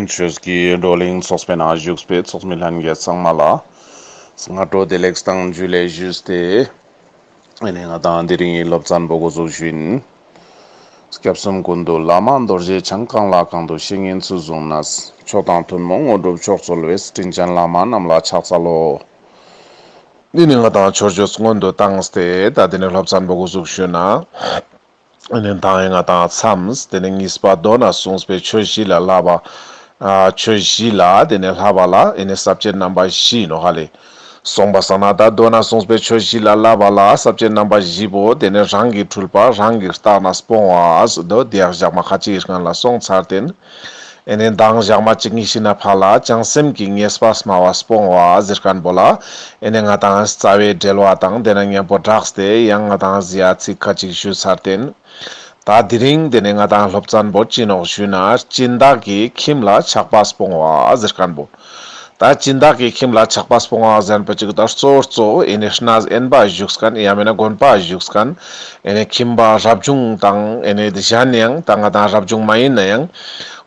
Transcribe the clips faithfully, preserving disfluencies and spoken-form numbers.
ཆོས་ཀྱི་བགྲོ་གླེང་ཚོགས་པའི་ནང་བཞུགས་པའི་ཚོགས་མི་ལྷན་རྒྱས་ཚང་མ་ལ་སྔ་དྲོ་བདེ་ལེགས་དང་ཇུ་ལེ་ཞུས་ཏེ། ཨེ་ནེ་ང་དང་དེ་རིང་གི་སློབ་ཚན་པོ་འགོ་འཛུགས་ཞུ་ཡིན། སྐྱབས་གསུམ་ཀུན་འདུས་བླ་མ་རྡོ་རྗེ་འཆང་། གང་ལ་གང་འདུལ་བཤེས་གཉེན་ཚུལ་བཟུང་ནས། མཆོག་དང་ཐུན་མོང་དངོས་གྲུབ་མཆོག་སྩོལ་བའི། དྲིན་ཅན་བླ་མ་རྣམས་ལ་ཕྱག་འཚལ་ལོ། འདི་ནི་ང་དང་ཆོས་བརྗོད་སྔོན་དུ་བཏང་སྟེ་ད་དེ་ནི་སློབ་ཚན་པོ་འགོ་འཛུགས་ཞུ་ན། ཨེ་ནེ་ད་ཡང་ང་དང་མཚམས་དེ་ནི་གཉིས་པ་མདོ་ན་གསུངས་པའི་ཆོས་བཞི་ལ་བསླབ་པ། ཨ་ཆོས་བཞི་ལ་དེ་ནི་བསླབ་པ་ལ་ཨེ་ནེ་ས་བཅད་རྣམ་པ་བཞི་ནོག་ཧ་ལེ། སོང་པ་སང་ན་ད་མདོ་ན་གསུངས་པའི་ཆོས་བཞི་ལ་བསླབ་པ་ལ་ས་བཅད་རྣམ་པ་བཞི་པོ་དེ་ནི་རང་གི་འཁྲུལ་པ་རང་གིས་བརྟགས་ནས་སྤོང་བ་ཟེར་དོ། དེ་ཡང་ཞག་མ་ཁ་ཅིག་གི་སྔན་ལ་སོང་ཚར་ཏེ་ཨིན། ཨེ་ནེ་མདང་ཞག་མ་གཅིག་གཉིས་ཤིག་ནེ་ཕར་ལ་བྱང་སེམས་ཀྱི་ཉེས་པ་སྨྲ་བ་སྤོང་བ་ཟེར་མཁན་པོ་ལ། ཨེ་ནེ་ང་དང་རྩ་བའི་འགྲེལ་བ་དང་དེ་ན་མཉམ་པོ་སྦྲགས་ཏེ་ཡང་ང་དང་ཟེར་ཡ་ཚིག་ཁ་ཅིག་ཞུས་ཚར་ཏེ་ཨིན། ད་དེ་རིང་དེ་ནི་ང་དང་སློབ་ཚན་པོ་ཅི་ནོག་ཞུས་ན། སྦྱིན་བདག་གི་ཁྱིམ་ལ་ཆགས་པ་སྤོང་བ་ཟེར་མཁན་པོ། ད་སྦྱིན་བདག་གི་ཁྱིམ་ལ་ཆགས་པ་སྤོང་བ་ཟེར་མཁན་པོ་ཅིག་ད་གཙོ་བོ་གཙོ་བོ་ཨེ་ནེ་གནས་དབེན་པ་བཞུགས་མཁན་ཡང་མེད་ན་དགོན་པ་བཞུགས་མཁན་ཨེ་ནེ་ཁྱིམ་པ་རབ་བྱུང་དང་ཨེ་ནེ་གཞན་ཡང་ད་ང་དང་རབ་བྱུང་མ་ཡིན་ན་ཡང་།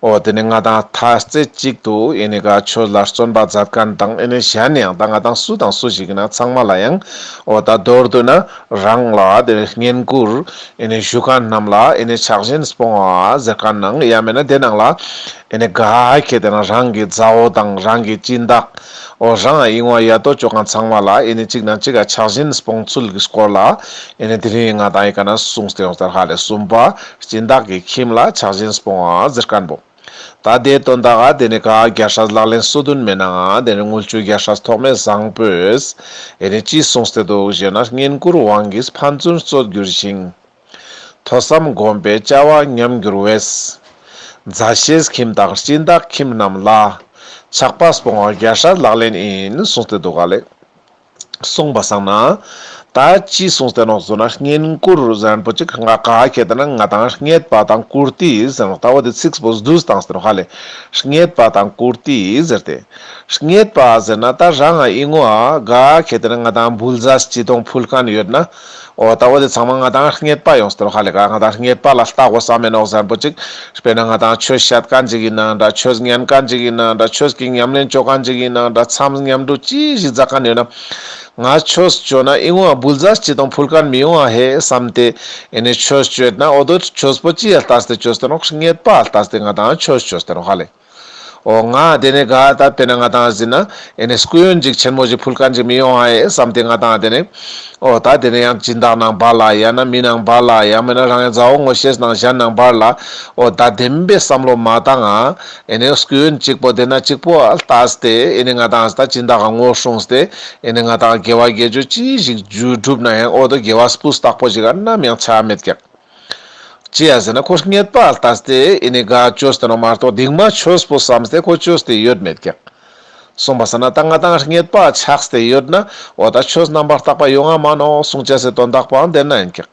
འོ་དེ་ནི་ང་དང་ཐ་ཚིག་གཅིག་ཏུ་ཨེ་ནེ་ག་ཆོས་ལ་བརྩོན་པ་མཛད་མཁན་དང་ཨེ་ནེ་གཞན་ཡང་ད་ང་དང་སུ་དང་སུ་ཞིག་ཡིན་ན་ཚང་མ་ལ་ཡང་འོ་ད་མདོར་བསྡུ་ན་རང་ལ་དེ་ནི་བསྙེན་བཀུར་ཨེ་ནེ་ཞུ་མཁན་རྣམས་ལ་ཨེ་ནེ་ཕྱག་ཆེན་སྤོང་བ་ཟེར་མཁན་ནང་ཡང་མེད་ན་དེ་ནང་ལ་ཨེ་ནེ་ག་ཁེ་དེ་ན་རང་གི་མཛའ་བོ་དང་རང་གི་སྦྱིན་བདག་འོ་རང་ཨིན་བ་ཡ་ཏོ་ཅོ་མཁན་ཚང་མ་ལ་ཨེ་ནེ་གཅིག་ནང་གཅིག་ག་ཕྱག་ཆེན་སྤོང་ཚུལ་གྱི་སྐོར་ལ་ཨེ་ནེ་དེ་རིང་ང་དང་ཨེ་ཀ་ན་གསུངས་ཏེ་ཡོང་ལྟར་ཧ་ལེ། གསུམ་པ་སྦྱིན་བདག་གི་ཁྱིམ་ལ་ཕྱག་ཆེན་སྤོང་བ་ཟེར་མཁན་པོ། ད་དེ་དོན་དག་ག་དེ་ནི་ག་རྒྱལ་སྲས་ལག་ལེན་སོ་བདུན་མའི་ནང་དེ་ནི་དངུལ་ཆུ་རྒྱལ་སྲས་ཐོགས་མེད་བཟང་པོས་ཨེ་ནེ་ཅི་གསུངས་ཏེ་འདུག་ཞེ་ན། བསྙེན་བཀུར་དབང་གིས་ཕན་ཚུན་རྩོད་འགྱུར་ཞིང་། ཐོས་བསམ་སྒོམ་པའི་བྱ་བ་ཉམས་འགྱུར་བས། མཛའ་བཤེས་ཁྱིམ་དང་སྦྱིན་བདག་ཁྱིམ་རྣམས་ལ། ཆགས་པ་སྤོང་བ་རྒྱལ་སྲས་ལག་ལེན་ཡིན་གསུངས་ཏེ་འདུག་ག་ལེ། གསུངས་པ་སང་ན། ད་ཅི་གསུངས་ཏེ་ནོག་ཟེར་ན་བསྙེན་བཀུར་ཟེར་མཁན་པོ་ཅིག་ང་ག་ཁེ་དེ་ན་ང་དང་རྙེད་པ་དང་བཀུར་སྟི་ཟེར་ནོག་ད་འོ་དེ་ཚིག་པོ་བསྡུས་བཏང་སྟེ་ནོག་ཧ་ལེ། རྙེད་པ་དང་བཀུར་སྟི་ཟེར་ཏེ། རྙེད་པ་ཟེར་ན་ད་རང་ང་ཨིན་ནོག་ག་ཁེ་དེ་ན་ང་དང་འབུལ་ཟས་ཅི་དང་ཕུལ་མཁན་ཡོད་ན། འོ་ད་འོ་དེ་ཚང་མ་ང་དང་རྙེད་པ་ཡོངས་ཏེ་ནོག་ཧ་ལེ། ག་ང་དང་རྙེད་པ་ལ་ལྟ་དགོས་བསམ་མེད་ནོག་ཟེར་མཁན་པོ་ཅིག་དཔེར་ན་ང་དང་ཆོས་བཤད་མཁན་ཅིག་ཡིན་ན་འདྲ། ཆོས་ཉན་མཁན་ཅིག་ཡིན་ན་འདྲ། ཆོས་ཀྱི་ཉམས་ལེན་ཅོ་མཁན་ཅིག་ཡིན་ན་འདྲ། མཚམས་མཉམ་དུ་ཅི་ཞིག་མཛད་མཁན་ཡོད་ན། ང་ཆོས་ཅོ་ན་ཨིན་ནོག་འབུལ་ཟས་ཅི་དང་ཕུལ་མཁན་མི་ཡོང་ང་ཧེ་བསམ་སྟེ་ཨེ་ནེ་ཆོས་ཅོས་ན་འོ་དོ་ཆོས་པོ་ཅི་ཡ་ལྟས་ཏེ་ཅོས་ཏེ་ནོག་རྙེད་པ་ལྟས་ཏེ་ང་དང་ཆོས་ཅོས་ཏེ་ནོག་ཧ་ལེ། འོ་ང་དེ་ནི་ག་ད་དཔེར་ན་ང་དང་ཟེར་ན་ཨེ་ནེ་སྐུ་ཡོན་ཅིག་ཆེན་མོ་ཞིག་ཕུལ་མཁན་ཅིག་མི་ཡོང་ང་ཧེ་བསམ་སྟེ་ང་དང་དེ་ནི། འོ་ད་དེ་ནི་ཡང་སྦྱིན་བདག་ནང་བར་ལ་ཡང་ན་མི་ནང་བར་ལ་ཡང་མེད་ན་རང་ཡང་མཛའ་བོ་ངོ་ཤེས་ནང་གཞན་ནང་བར་ལ་འོ་ད་བདེན་པའི་བསམ་བློ་མ་བཏང་ང་ཨེ་ནེ་སྐུ་ཡོན་གཅིག་པོ་དེ་ན་གཅིག་པོ་ལྟས་ཏེ་ཨེ་ནེ་ང་དང་ད་སྦྱིན་བདག་ག་ངོ་སྲུངས་ཏེ་ཨེ་ནེ་ང་དང་དགེ་བ་དགེ་སྦྱོར་ཅི་ཞིག་རྒྱུ་སྒྲུབ་ན་ཡང་འོ་དོ་དགེ་བ་སྤུས་དག་པོ་ཞིག་ག་ནམ་ཡང་ཆ་མེད་ཀྱག་ཅི་ཡ་ཟེར་ན་ཁོ་རྙེད་པ་ལྟས་ཏེ་ཨེ་ནེ་ག་ཅོས་ཏེ་ནོག་མ་གཏོགས་སྟིང་མ་ཆོས་པོ་བསམས་ཏེ་ཁོ་ཅོས་ཏེ་ཡོད་མེད་ཀྱག་གསུངས་པ་སང་ན་ད་ང་དང་རྙེད་པ་ཆགས་ཏེ་ཡོད་ན་འོ་ད་ཆོས་རྣམ་པར་དག་པ་ཡོང་ང་མ་ནོག་གསུང་ཅེས་སི་དོན་དག་པོའང་དེ་ན་ཡིན་ཀྱག་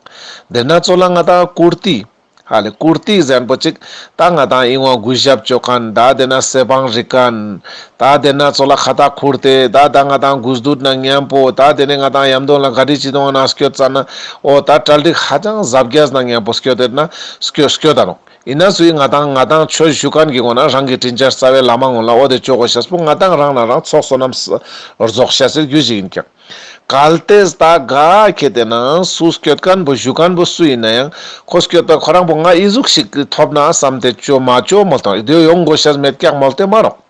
དེ་ན་ཙོགས་ལ་ང་དང་བཀུར་སྟི་ཧ་ལེ་བཀུར་སྟི་ཟེར་མཁན་པོ་ཅིག་ད་ང་དང་ཨིན་ནོག་གུས་ཞབས་ཅོ་མཁན། ད་དེ་ན་ཟས་བང་རིག་མཁན། ད་དེ་ན་ཙོགས་ལ་ཁ་ཏ་ཁུར་ཏེ་ད་ད་ང་དང་གུས་འདུད་ནང་མཉམ་པོ་ད་དེ་ནི་ང་དང་ཡམ་དོན་ལ་ག་རི་ཅི་དོང་ན་སྐྱོད་ཙ་ན་འོ་ད་གྲ་སྒྲིག་ཧ་ཅང་གཟབ་རྒྱས་ནང་མཉམ་པོ་སྐྱོད་དེ་ན་སྐྱོད་སྐྱོད་ད་ནོག་ཨིན་ན་སུའི་ང་དང་ང་དང་ཆོས་ཞུ་མཁན་གྱི་སྒོ་ན་རང་གི་དྲིན་ཅན་རྩ་བའི་བླ་མ་ངོ་ལ་འོ་དེ་ཅོ་དགོས་ཤེས་པོ་ང་དང་རང་ན་རང་ཚོགས་བསོད་ནམས་རྫོགས་ཤེས་སི་རྒྱུ་ཞིག་ཡིན་ཀྱག་གལ་ཏེ་ད་ག་ཁེ་དེ་ན་སུ་སྐྱོད་མཁན་པོ་ཞུ་མཁན་པོ་སུ་ཡིན་ན་ཡང་ཁོ་སྐྱོད་པ་ཁོ་རང་པོ་ང་ཨི་ཟུག་ཞིག་ཐོབ་ན་བསམ་སྟེ་ཅོ་མ་ཅོ་མོལ་ཏེ་དེ་ཡོང་དགོས་ཤེས་མེད་ཀྱག་མོལ་ཏེ་མ་རོགས།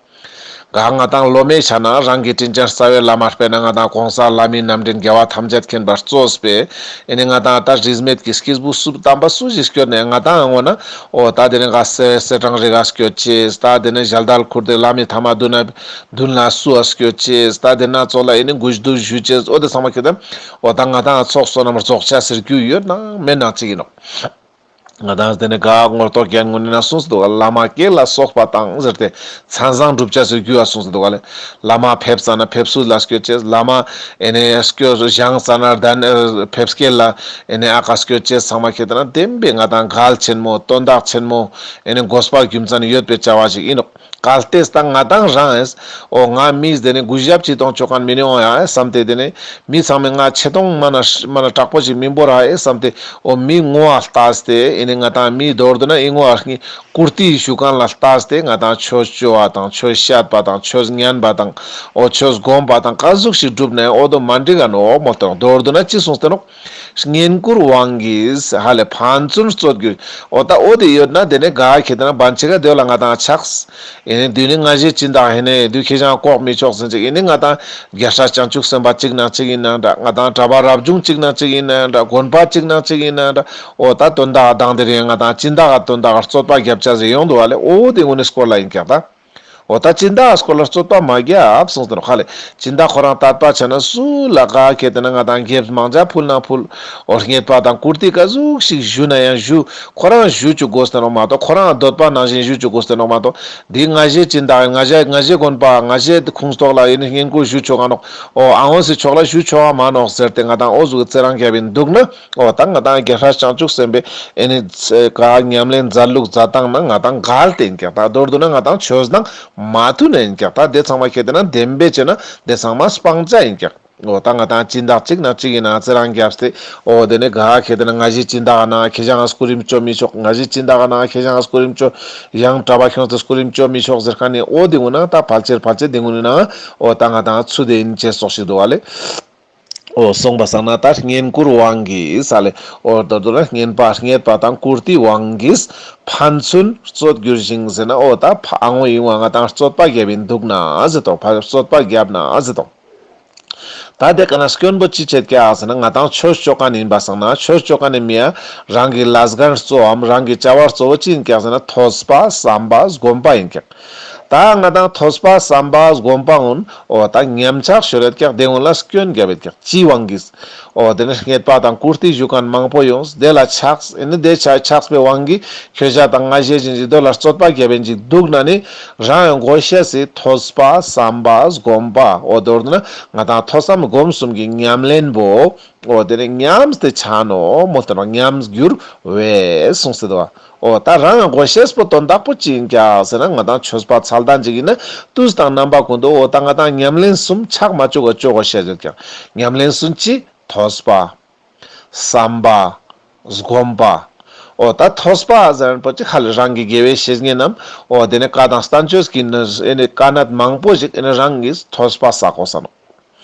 ག་ང་དང་བླ་མའི་ཆ་ན་རང་གི་དྲིན་ཅན་རྩ་བའི་བླ་མ་དཔེར་ན་ང་དང་གོང་ས་ལྷ་མིའི་རྣམ་འདྲེན་རྒྱལ་བ་ཐམས་ཅད་མཁྱེན་པས་གཙོས་པའི་ཨེ་ནེ་ང་དང་ད་རིས་མེད་ཀྱི་སྐྱེས་བུ་གསུམ་དམ་པ་སུ་ཞིག་སྐྱོད་ནས་ང་དང་ངོ་ན་འོ་ད་དེ་ནི་ག་སེ་སེ་གྲངས་རིག་ག་སྐྱོད་ཅེས། ད་དེ་ནི་ཞལ་ཏ་ཁུར་ཏེ་བླ་མའི་ཐ་མ་མདུན་ན་མདུན་ལ་བསུ་བ་སྐྱོད་ཅེས། ད་དེ་ན་ཙོགས་ལ་ཨེ་ནེ་གུས་འདུད་ཞུ་ཅེས། འོ་དེ་ཚང་མ་ཁེ་དེ་འོ་ད་ང་དང་ཚོགས་བསོད་ནམས་རྫོགས་ཆ་ཟེར་རྒྱུ་ཡོད་ནང་མེད་ནང་གཅིག་ཡིན་ནོག་ང་དང་དེ་ནི་ག་ངོ་ཏོག་རྒན་ངོ་ནི་ན་གསུངས་སུ་འདུག་ག་བླ་མ་སྐྱེས་ལ་སོགས་པ་དང་ཟེར་ཏེ་མཚན་བཟང་བསྒྲུབ་བྱ་ཟེར་རྒྱུ་ཡ་གསུངས་སུ་འདུག་ག་ལེ། བླ་མ་ཕེབས་ཙ་ན་ཕེབས་བསུ་ལ་སྐྱོད་ཅེས། བླ་མ་ཨེ་ནེ་སྐྱོད་བཞེངས་ཙ་ན་གདན་ཕེབས་སྐྱེལ་ལ་ཨེ་ནེ་ཨ་ཀ་སྐྱོད་ཅེས་ཚང་མ་ཁེ་དེ་ན་བདེན་པའི་ང་དང་གལ་ཆེན་མོ་དོན་དག་ཆེན་མོ་ཨེ་ནེ་དགོས་པ་རྒྱུ་མཚན་ཡོད་པའི་བྱ་བ་ཞིག་ཡིན་ནོག་གལ་ཏེ་ད་ང་དང་རང་ཨེ་འོ་ང་མིས་དེ་ནས་གུས་ཞབས་ཅི་གཏོང་ཆོག་མཁན་མི་ནི་འོང་ཡ་ཨེ་བསམ་སྟེ་དེ་ནས་མི་ཚང་མས་ང་ཆེ་མཐོང་མ་ན་མ་ན་དྲག་པོ་ཞིག་མི་འབོར་ཨེ་བསམ་སྟེ་འོ་མི་ངོ་བ་ལྟས་ཏེ་ཨེ་ནི་ང་དང་མི་མདོར་བསྡུ་ན་ཨི་ངོ་བ་བཀུར་སྟི་ཞུ་མཁན་ལ་ལྟས་ཏེ་ང་དང་ཆོས་བཅོ་བ་དང་ཆོས་བཤད་པ་དང་ཆོས་ཉན་པ་དང་འོ་ཆོས་སྒོམ་པ་དང་ག་ཟུག་ཞིག་བསྒྲུབས་ནའང་འོ་དོ་མ་འགྲིག་ག་ནོག་མོལ་ཏེ་ནོག་མདོར་བསྡུ་ན་ཅི་གསུངས་ཏེ་ནོག་བསྙེན་བཀུར་དབང་གིས་ཧ་ལས་ཕན་ཚུན་རྩོད་གྱུར། འོ་ད་འོ་དེ་ཡོད་ན་དེ་ནས་ག་ཁེ་ཏེ་ན་བན་ཆེ་ག་དེ་ལ་ང་དང་ཆགས། ཨེ་ནི་དུས་ནི་ང་ཞེ་སྦྱིན་བདག་ཧེ་ནས་དུས་ཁེ་ཞང་ལྐོག་མི་ཆོག་ཟེར་ཅིག་ཨེ་ནི་ང་དང་རྒྱལ་སྲས་བྱང་ཆུབ་སེམས་དཔའ་གཅིག་ནང་གཅིག་ཡིན་ནའང་འདྲ། ང་དང་གྲྭ་པ་རབ་བྱུང་གཅིག་ནང་གཅིག་ཡིན་ནའང་འདྲ། དགོན་པ་གཅིག་ནང་གཅིག་ཡིན་ནའང་འདྲ། འོ་ད་དོན་དག་དང་དེ་རིང་ང་དང་སྦྱིན་བདག་ག་དོན་དག་ག་རྩོད་པ་རྒྱབ་ཆ་ཟེར་ཡོང་འདུག་བ་ལེ། འོ་དེ་ངུན་ནི་སྐོར་ལ་ཡིན་ཀྱག་ད། འོ་ད་སྦྱིན་བདག་སྐོར་ལ་རྩོད་པ་མ་རྒྱབ་གསུངས་ཏེ་ནོག་ཧ་ལེ། སྦྱིན་བདག་ཁོ་རང་དད་པ་ཆ་ན་སུ་ལ་ག་ཁེ་ཏེ་ན་ང་དང་དགེ་བ་མང་ཇ་ཕུལ་ན་ཕུལ། འོ་བསྙེན་པ་དང་བཀུར་སྟི་ག་ཟུག་ཞིག་ཞུ་ན་ཡང་ཞུ། ཁོ་རང་ཞུ་བཅུག་དགོས་ཏེ་ནོག་མ་གཏོགས་ཁོ་རང་འདོད་པ་ནང་བཞིན་ཞུ་བཅུག་དགོས་ཏེ་ནོག་མ་གཏོགས་འདི་ང་ཞེ་སྦྱིན་བདག་ཡིན། ང་ཞེ་ང་ཞེ་དགོན་པ་ང་ཞེ་ཁོངས་གཏོགས་ལ་ཡིན་བསྙེན་བཀུར་ཞུ་ཆོག་ག་ནོག་འོ་ཨ་འོ་སི་ཕྱོགས་ལ་ཞུ་ཆོག་ག་མ་ནོག་ཟེར་ཏེ་ང་དང་འོ་ཟུག་གི་ཚེ་རང་རྒྱབ་ཡིན་འདུག་ན། འོ་ད་ང་དང་རྒྱལ་སྲས་བྱང་ཆུབ་སེམས་དཔའི་ཨེ་ནི་ག་ཉམས་ལེན་མཛད་ལུགས་མཛད་སྟངས་ན་ང་དང་འགལ་ཏེ་ཡིན་ཀྱག་ད་མདོར་བསྡུ་ན་ང་དང་ཆོས་དང་མ་མཐུན་ནས་ཡིན་ཀྱག་ད་དེ་ཚང་མ་ཁེ་ཏེ་ན་བདེན་པའི་ཆེ་ན་དེ་ཚང་མ་སྤང་བྱ་ཡིན་ཀྱག་འོ་ད་ང་དང་སྦྱིན་བདག་གཅིག་ན་གཅིག་ཡིན་ན་ཚེ་རང་རྒྱབ་སྟེ་འོ་དེ་ནི་ག་ཁེ་ཏེ་ན་ང་ཞེ་སྦྱིན་བདག་ན་ཁེ་ཞང་ང་སྐུ་རིམ་བཅོ་མི་ཆོག་ང་ཞེ་སྦྱིན་བདག་ན་ཁེ་ཞང་ང་སྐུ་རིམ་བཅོ་ཡང་གྲྭ་པ་ཁྱོད་ཚོ་སྐུ་རིམ་བཅོ་མི་ཆོག་ཟེར་མཁན་ནི་འོ་དེ་ངུན་ན་ད་ཕལ་ཆེར་ཕལ་ཆེར་དེ་ངུན་ན་འོ་ད་ང་དང་ཚུལ་དེ་ཡིན་ཅེས་སོགས་ཤིག་འདུག་བ་ལེ། འོ་གསུངས་པ་སང་ན་ད་བསྙེན་བཀུར་དབང་གིས་ས་ལེ། འོ་མདོར་བསྡུ་ན་བསྙེན་པ་བསྙེན་པ་དང་བཀུར་སྟི་དབང་གིས་ཕན་ཚུན་རྩོད་གྱུར་ཞིང་ཟེར་ན་འོ་ད་ཕ་ཨ་ངོ་ཡིན་བ་ང་དང་རྩོད་པ་རྒྱབ་ཡིན་འདུག་ན་ཟེར་དོ། ཕ་རྩོད་པ་རྒྱབ་ན་ཟེར་དོ། ད་དེ་ཀ་ན་སྐྱོན་པོ་ཅི་བྱེད་ཀྱག་ཟེར་ན་ང་དང་ཆོས་བཅོ་མཁན་ཡིན་པ་སང་ན་ཆོས་བཅོ་མཁན་ནི་མི་ཡ་རང་གི་ལས་འགན་གཙོ་བོའམ་རང་གི་བྱ་བ་གཙོ་བོ་ཅི་ཡིན་ཀྱག་ཟེར་ན་ཐོས་པ་བསམ་པ་སྒོམ་པ་ཡིན་ཀྱག་ད་ང་དང་ཐོས་པ་བསམ་པ་སྒོམ་པ་ཀུན་འོ་ད་ཉམས་ཆག་ཤོར་ཡོད་ཀྱག་དེ་ཀུན་ལ་སྐྱོན་རྒྱབ་ཡོད་ཀྱག་ཅི་དབང་གིས། འོ་དེ་ནི་བསྙེན་པ་དང་བཀུར་སྟི་ཞུ་མཁན་མང་པོ་ཡོང་། དེ་ལ་ཆགས། ཨེ་ནི་དེ་ཆ་ཆགས་པའི་དབང་གིས་ཁྱོད་ཞ་དང་ང་ཞེ་བཞིན་ཞིག་དེ་ལ་རྩོད་པ་རྒྱབ་ཡིན་ཞིག་འདུག་ན་ནི་རང་ཡང་དགོས་ཤེས་སི་ཐོས་པ་བསམ་པ་སྒོམ་པ་འོ་མདོར་བསྡུ་ན་ང་དང་ཐོས་བསམ་སྒོམ་གསུམ་གྱི་ཉམས་ལེན་པོ། འོ་དེ་ནི་ཉམས་ཏེ་ཆ་ནོག་མོལ་ཏེ་ནོག་ཉམས་འགྱུར་བས་གསུངས་ཏེ་འདུག་བ། འོ་ད་རང་ཡང་དགོས་ཤེས་པོ་དོན་དག་པོ་ཅི་ཡིན་ཀྱག་ཟེར་ན་ང་དང་ཆོས་པ་ཚད་ལྡན་ཅིག་ཡིན་ན་དུས་དང་རྣམ་པ་ཀུན་ཏུ་འོ་ད་ང་དང་ཉམས་ལེན་གསུམ་ཆག་མ་བཅུག་ག་བཅོ་དགོས་ཤེས་ཡོད་ཀྱག་ཉམས་ལེན་གསུམ་ཅི། ཐོས་པ། བསམ་པ། སྒོམ་པ། འོ་ད་ཐོས་པ་ཟེར་མཁན་པོ་ཅི་ཧ་ལེ་རང་གི་དགེ་བའི་བཤེས་གཉེན་ནམ་འོ་དེ་ནི་བཀའ་དང་བསྟན་བཅོས་ཀྱི་ནི་ཨེ་ནི་བཀའ་གནད་མང་པོ་ཞིག་ཨེ་ནི་རང་གིས་ཐོས་པ་བསགས་དགོས་ས་ནོག་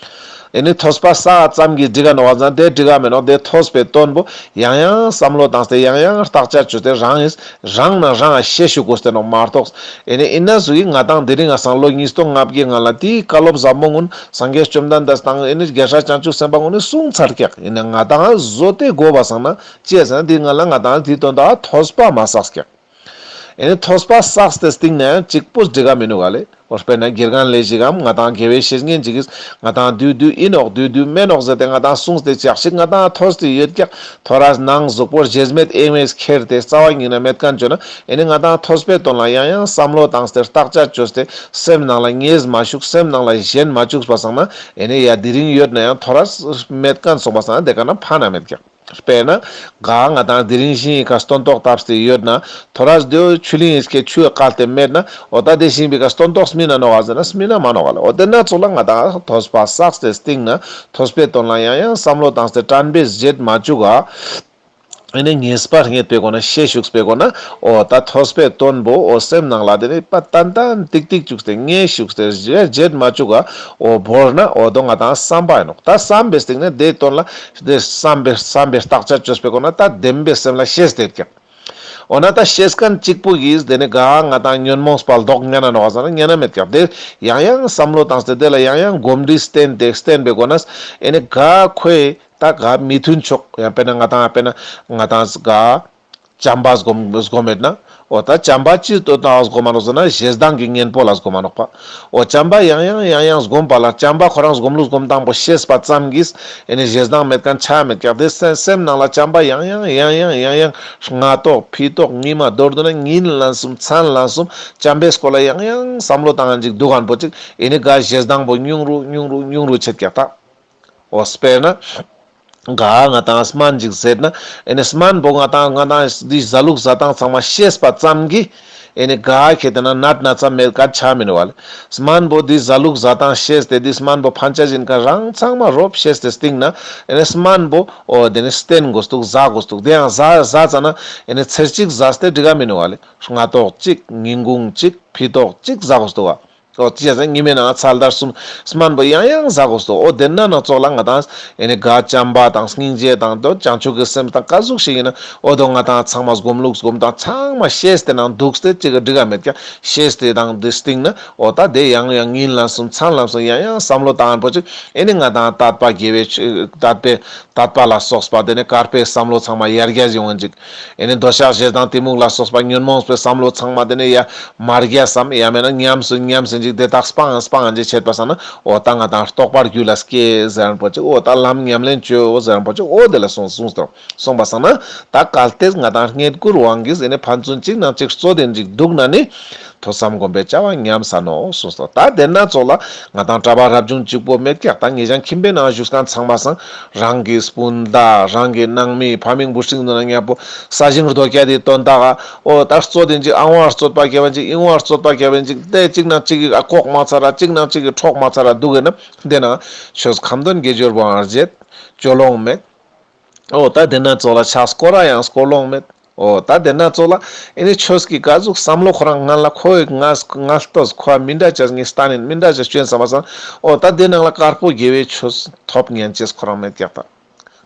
ཨེ་ནི་ཐོས་པ་བསགས་ཙམ་གྱིས་འགྲིག་ག་ནོག་བ་ཟེར་ན་དེ་འགྲིག་ག་མེད་ནོག་དེ་ཐོས་པའི་དོན་པོ་ཡང་ཡང་བསམ་བློ་བཏང་སྟེ་ཡང་ཡང་བརྟག་དཔྱད་བཅོས་ཏེ་རང་ཡིན་རང་ན་རང་ང་ཤེས་ཞུ་དགོས་ཏེ་ནོག་མ་གཏོགས། ཨེ་ནི་ཨིན་ན་ཟུག་གི་ང་དང་དེ་རིང་ང་སང་ལོ་ཉིས་སྟོང་ལྔ་བརྒྱའི་སྔ་ལ་དེའི་བཀའ་སློབ་ཟབ་མོ་ཀུན་སངས་རྒྱས་བཅོམ་ལྡན་འདས་དང་ཨེ་ནི་རྒྱལ་སྲས་བྱང་ཆུབ་སེམས་དཔའ་ཀུན་ནི་གསུངས་ཚར་ཀྱག་ཨིན་ན་ང་དང་བཟོ་སྟེ་དགོས་པ་སང་ན་ཅི་ཟེར་ན་དེ་ང་ལ་ང་དང་དེའི་དོན་དག་ཐོས་པ་མ་བསགས་ཀྱག་ཨེ་ནི་ཐོས་པ་བསགས་ཏེ་སྟིང་ནས་ཡང་གཅིག་པོ་འགྲིག་ག་མི་ནུག་ག་ལེ། འོ་དཔེར་ན་དགེ་རྒན་ལས་ཞིག་གམ་ང་དང་དགེ་བའི་བཤེས་གཉེན་ཅིག་གིས་ང་དང་དུས་དུས་ཨིན་ནོག་དུས་དུས་མེན་ནོག་ཟེར་ཏེ་ང་དང་གསུངས་ཏེ་ཅག་ཞིག་ང་དང་ཐོས་ཏེ་ཡོད་ཀྱག་ཐོ་རས་ནང་གཟུགས་པོ་རྗེས་མེད་གཡེང་བས་ཁྱེར་ཏེ་རྩ་བ་ཉིད་ན་མེད་མཁན་བཅོས་ན་ཨེ་ནི་ང་དང་ཐོས་པའི་དོན་ལ་ཡང་ཡང་བསམ་བློ་བཏང་སྟེ་བརྟག་དཔྱད་བཅོས་ཏེ་སེམས་ནང་ལ་ངེས་མ་བཅུག་སེམས་ནང་ལ་ཞེན་མ་བཅུག་པ་སང་ན་ཨེ་ནི་ཡ་དེ་རིང་ཡོད་ན་ཡང་ཐོ་རས་མེད་མཁན་སོང་པ་སང་ན་དེ་ཀ་ན་ཕན་ན་མེད་ཀྱག་དཔེར་ན་ག་ང་དང་དེ་རིང་ཤིང་ཡི་ཀ་སྟོན་ཐོག་བཏབ་སྟེ་ཡོད་ན་ཐོ་རས་དེའོ་ཆུ་གླིང་ཡི་ཀའི་ཆུ་བཀལ་ཏེ་མེད་ན་འོ་ད་དེ་ཤིང་བི་ཀ་སྟོན་ཐོག་སྨིན་ན་ནོག་ག་ཟེར་ན་སྨིན་ན་མ་ནོག་ག་ལེ། འོ་དེ་ན་ཚོགས་ལ་ང་དང་ཐོས་པ་བསགས་ཏེ་སྟིང་ན་ཐོས་པའི་དོན་ལ་ཡང་ཡང་བསམ་བློ་བཏང་སྟེ་དྲན་པས་བརྗེད་མ་བཅུག་ག་ཨེ་ནི་ངེས་པ་རྙེད་པའི་སྒོ་ནས་ཤེས་ཞུགས་པའི་སྒོ་ནས་འོ་ད་ཐོས་པའི་དོན་པོ་འོ་སེམས་ནང་ལ་དེ་ནི་པ་ཏན་ཏན་ཏིག་ཏིག་བཅུག་སྟེ་ངེས་ཞུགས་ཏེ་བརྗེད་མ་བཅུག་ག་འོ་བོར་ན་འོ་དོ་ང་དང་བསམ་པ་ཡིན་ནོག་ད་བསམ་པའི་སྟེང་ནས་དེའི་དོན་ལ་དེ་བསམ་པའི་བསམ་པའི་བརྟག་དཔྱད་བཅོས་པའི་སྒོ་ནས་ད་བདེན་པའི་སེམས་ལ་ཤེས་ཏེ་ཀྱང་འོ་ན་ད་ཤེས་མཁན་གཅིག་པུ་གིས་དེ་ནི་ག་ང་དང་ཉོན་མོངས་པ་ལྡོག་ཉན་ན་ནོག་ཟེར་ན་ཉན་ན་མེད་ཀྱག་དེ་ཡང་ཡང་བསམ་བློ་བཏང་སྟེ་དེ་ལ་ཡང་ཡང་གོམས་འདྲིས་བསྟེན་ཏེ་བསྟེན་པའི་སྒོ་ནས་ཨེ་ནི་ག་ཁོས་ད་ག་མི་མཐུན་ཕྱོགས་ཡང་དཔེར་ན་ང་དང་དཔེར་ན་ང་དང་ག་བྱམས་པ་སྒོམ་སྒོམ་མེད་ན། འོ་ད་བྱམས་པ་ཅི་དོན་དག་སྒོམ་མ་ནོག་ཟེར་ན་ཞེ་སྡང་གི་གཉེན་པོ་ལ་སྒོམ་མ་ནོག་པ། འོ་བྱམས་པ་ཡང་ཡང་ཡང་ཡང་སྒོམ་པ་ལ་བྱམས་པ་ཁོ་རང་སྒོམ་ལུགས་སྒོམ་སྟངས་པོ་ཤེས་པ་ཙམ་གྱིས་ཨེ་ནི་ཞེ་སྡང་མེད་མཁན་ཆ་མེད་ཀྱག་དེ་སེམས་སེམས་ནང་ལ་བྱམས་པ་ཡང་ཡང་ཡང་ཡང་ཡང་ཡང་སྔ་ཐོག་ཕྱི་ཐོག་ཉི་མ་མདོར་བསྡུ་ན་ཉིན་ལན་གསུམ་མཚན་ལན་གསུམ་བྱམས་པའི་སྐོར་ལ་ཡང་ཡང་བསམ་བློ་བཏང་ཡིན་ཅིག་འདུག་གན་པོ་ཅིག་ཨེ་ནི་ག་ཞེ་སྡང་པོ་ཉུང་རུ་ཉུང་རུ་ཉུང་རུ་ཆེད་ཀྱག་ད། འོ་དཔེར་ན། ག་ང་དང་སྨན་ཅིག་ཟེར་ན་ཨེ་ནི་སྨན་པོ་ང་དང་ང་དང་འདི་ཟ་ལུགས་ཟ་སྟངས་ཚང་མ་ཤེས་པ་ཙམ་གྱིས་ ཨེ་ནི་ག་ཁེ་ཏེ་ན་ནད་ན་ཚ་མེད་ཀ་ཆ་མི་ནོག་ལེ། སྨན་པོ་འདི་ཟ་ལུགས་ཟ་སྟངས་ཤེས་ཏེ་འདི་སྨན་པོ་ཕན་ཆ་ཞིག་ཡིན་ཀ་རང་ཚང་མ་རོབ་ཤེས་ཏེ་སྟིང་ན་ཨེ་ནི་སྨན་པོ་འོ་དེ་ནི་བསྟེན་དགོས་འདུག་ཟ་དགོས་འདུག་དེ་ཡང་ཟ་ཟ་ཙ་ན་ཨེ་ནི་ཚེར་གཅིག་ཟ་སྟེ་འགྲིག་ག་མི་ནོག་ལེ། སྔ་ཏོག་གཅིག་ཉིན་གུང་གཅིག་ཕི་ཏོག་གཅིག་ཟ་དགོས་འདུག་ག་འོ་ཅི་ཡ་ཟེར་ཉི་མའི་ནང་ཚ་ལྡར་གསུམ། སྨན་པོ་ཡང་ཡང་ཟ་དགོས་སོ། འོ་དེ་ན་ནང་ཙོགས་ལ་ང་དང་ཨེ་ནི་ག་བྱམས་པ་དང་སྙིང་རྗེ་དང་དོ་བྱང་ཆུབ་ཀྱི་སེམས་དང་ཀ་ཟུག་ཞིག་ཡིན་ན་འོ་དོ་ང་དང་ཚང་མ་སྒོམ་ལུགས་སྒོམ་དང་ཚང་མ་ཤེས་ཏེ་ནང་འདུག་སྟེ་ཅིག་གི་འགྲིག་ག་མེད་ཀྱང་ཤེས་ཏེ་དང་འདི་སྟིང་ན་འོ་ད་དེ་ཡང་ཡང་ཉིན་ལ་གསུམ་མཚན་ལ་གསུམ་ཡང་ཡང་བསམ་བློ་བཏང་པོ་ཅིག་ཨེ་ནི་ང་དང་དད་པ་དགེ་བའི་ཆོས་དད་པའི་དད་པ་ལ་སོགས་པ་དེ་ནི་དཀར་པོའི་བསམ་བློ་ཚང་མ་ཡར་རྒྱས་ཡོང་ཡིན་ཅིག་ཨེ་ནི་འདོད་ཆགས་ཞེ་སྡང་གཏི་མུག་ལ་སོགས་པ་ཉོན་མོངས་པའི་བསམ་བློ་ཚང་མ་དེ་ནི་ཡ་མར་རྒྱས་སམ་ཡ་མེད་ན་ཉམས་སུ་ཉམས་སུ་འཇིག་དེ་དག་སྤང་སྤང་འཇིག་བྱེད་པ་སང་ན་འོ་ད་ང་དང་རྟོགས་པ་རྒྱུད་ལ་སྐྱེ་ཟེར་རན་པོ་ཅིག་འོ་ད་ལམ་ཉམས་ལེན་བཅོས་འོ་ཟེར་རན་པོ་ཅིག་འོ་དེ་ལ་སོང་སོང་སྟེ་སོང་པ་སང་ན་ད་གལ་ཏེ་ང་དང་རྙེད་བཀུར་དབང་གིས་ཨེ་ནི་ཕན་ཚུན་གཅིག་ནང་གཅིག་རྩོད་དེ་འཇིག་འདུག་ན་ནི་ཐོས་བསམ་སྒོམ་པའི་བྱ་བ་ཉམས་ས་ནོག་སོང་སྟེ་ད་དེ་ན་ཙོགས་ལ་ང་དང་གྲྭ་པ་རབ་བྱུང་གཅིག་པོ་མེད་ཀྱག་ད་ངེད་ཅག་ཁྱིམ་པའི་ནང་བཞུགས་མཁན་ཚང་མ་སང་རང་གི་སྤུན་ཟླ་རང་གི་ནང་མི་ཕ་མིང་བུ་སྲིང་དུ་ན་ཉག་པོ་ས་ཞིང་རྡོ་སྐྱ་དེ་དོན་དག་ག་འོ་ད་རྩོད་དེ་འཇིག་ཨ་ཝང་རྩོད་པ་རྒྱབ་པ་འཇིག་ཨི་ཝང་རྩོད་པ་རྒྱབ་པ་འཇིག་དེ་གཅིག་ནང་གཅིག་གི་ཨ་ཁོག་མ་ཚར་ར་གཅིག་ནང་གཅིག་གི་འཕྲོག་མ་ཚར་ར་འདུག་གི་ན་དེ་ན་ཆོས་ཁ་འདོན་དགེ་སྦྱོར་བའང་བརྗེད་ཅོ་ལོང་མེད། འོ་ད་དེ་ན་ཙོགས་ལ་ཕྱག་སྐོར་ར་ཡང་སྐོར་ལོང་མེད། འོ་ད་དེ་ན་ཙོགས་ལ་ཨེ་ནི་ཆོས་ཀྱི་ག་ཟུག་བསམ་བློ་ཁོ་རང་ངན་ལ་ཁོ་ཡི་ངལ་ངལ་ལྟོས་ཁོ་མི་འདྲ་ཅེས་ངས་སྟན་ཡིན་མི་འདྲ་ཅེས་བཅོན་བསམ་པ་སང་འོ་ད་དེ་ནང་ལ་དཀར་པོ་དགེ་བའི་ཆོས་ཐོབ་ཉན་ཅེས་ཁོ་རང་མེད་ཀྱག་ད།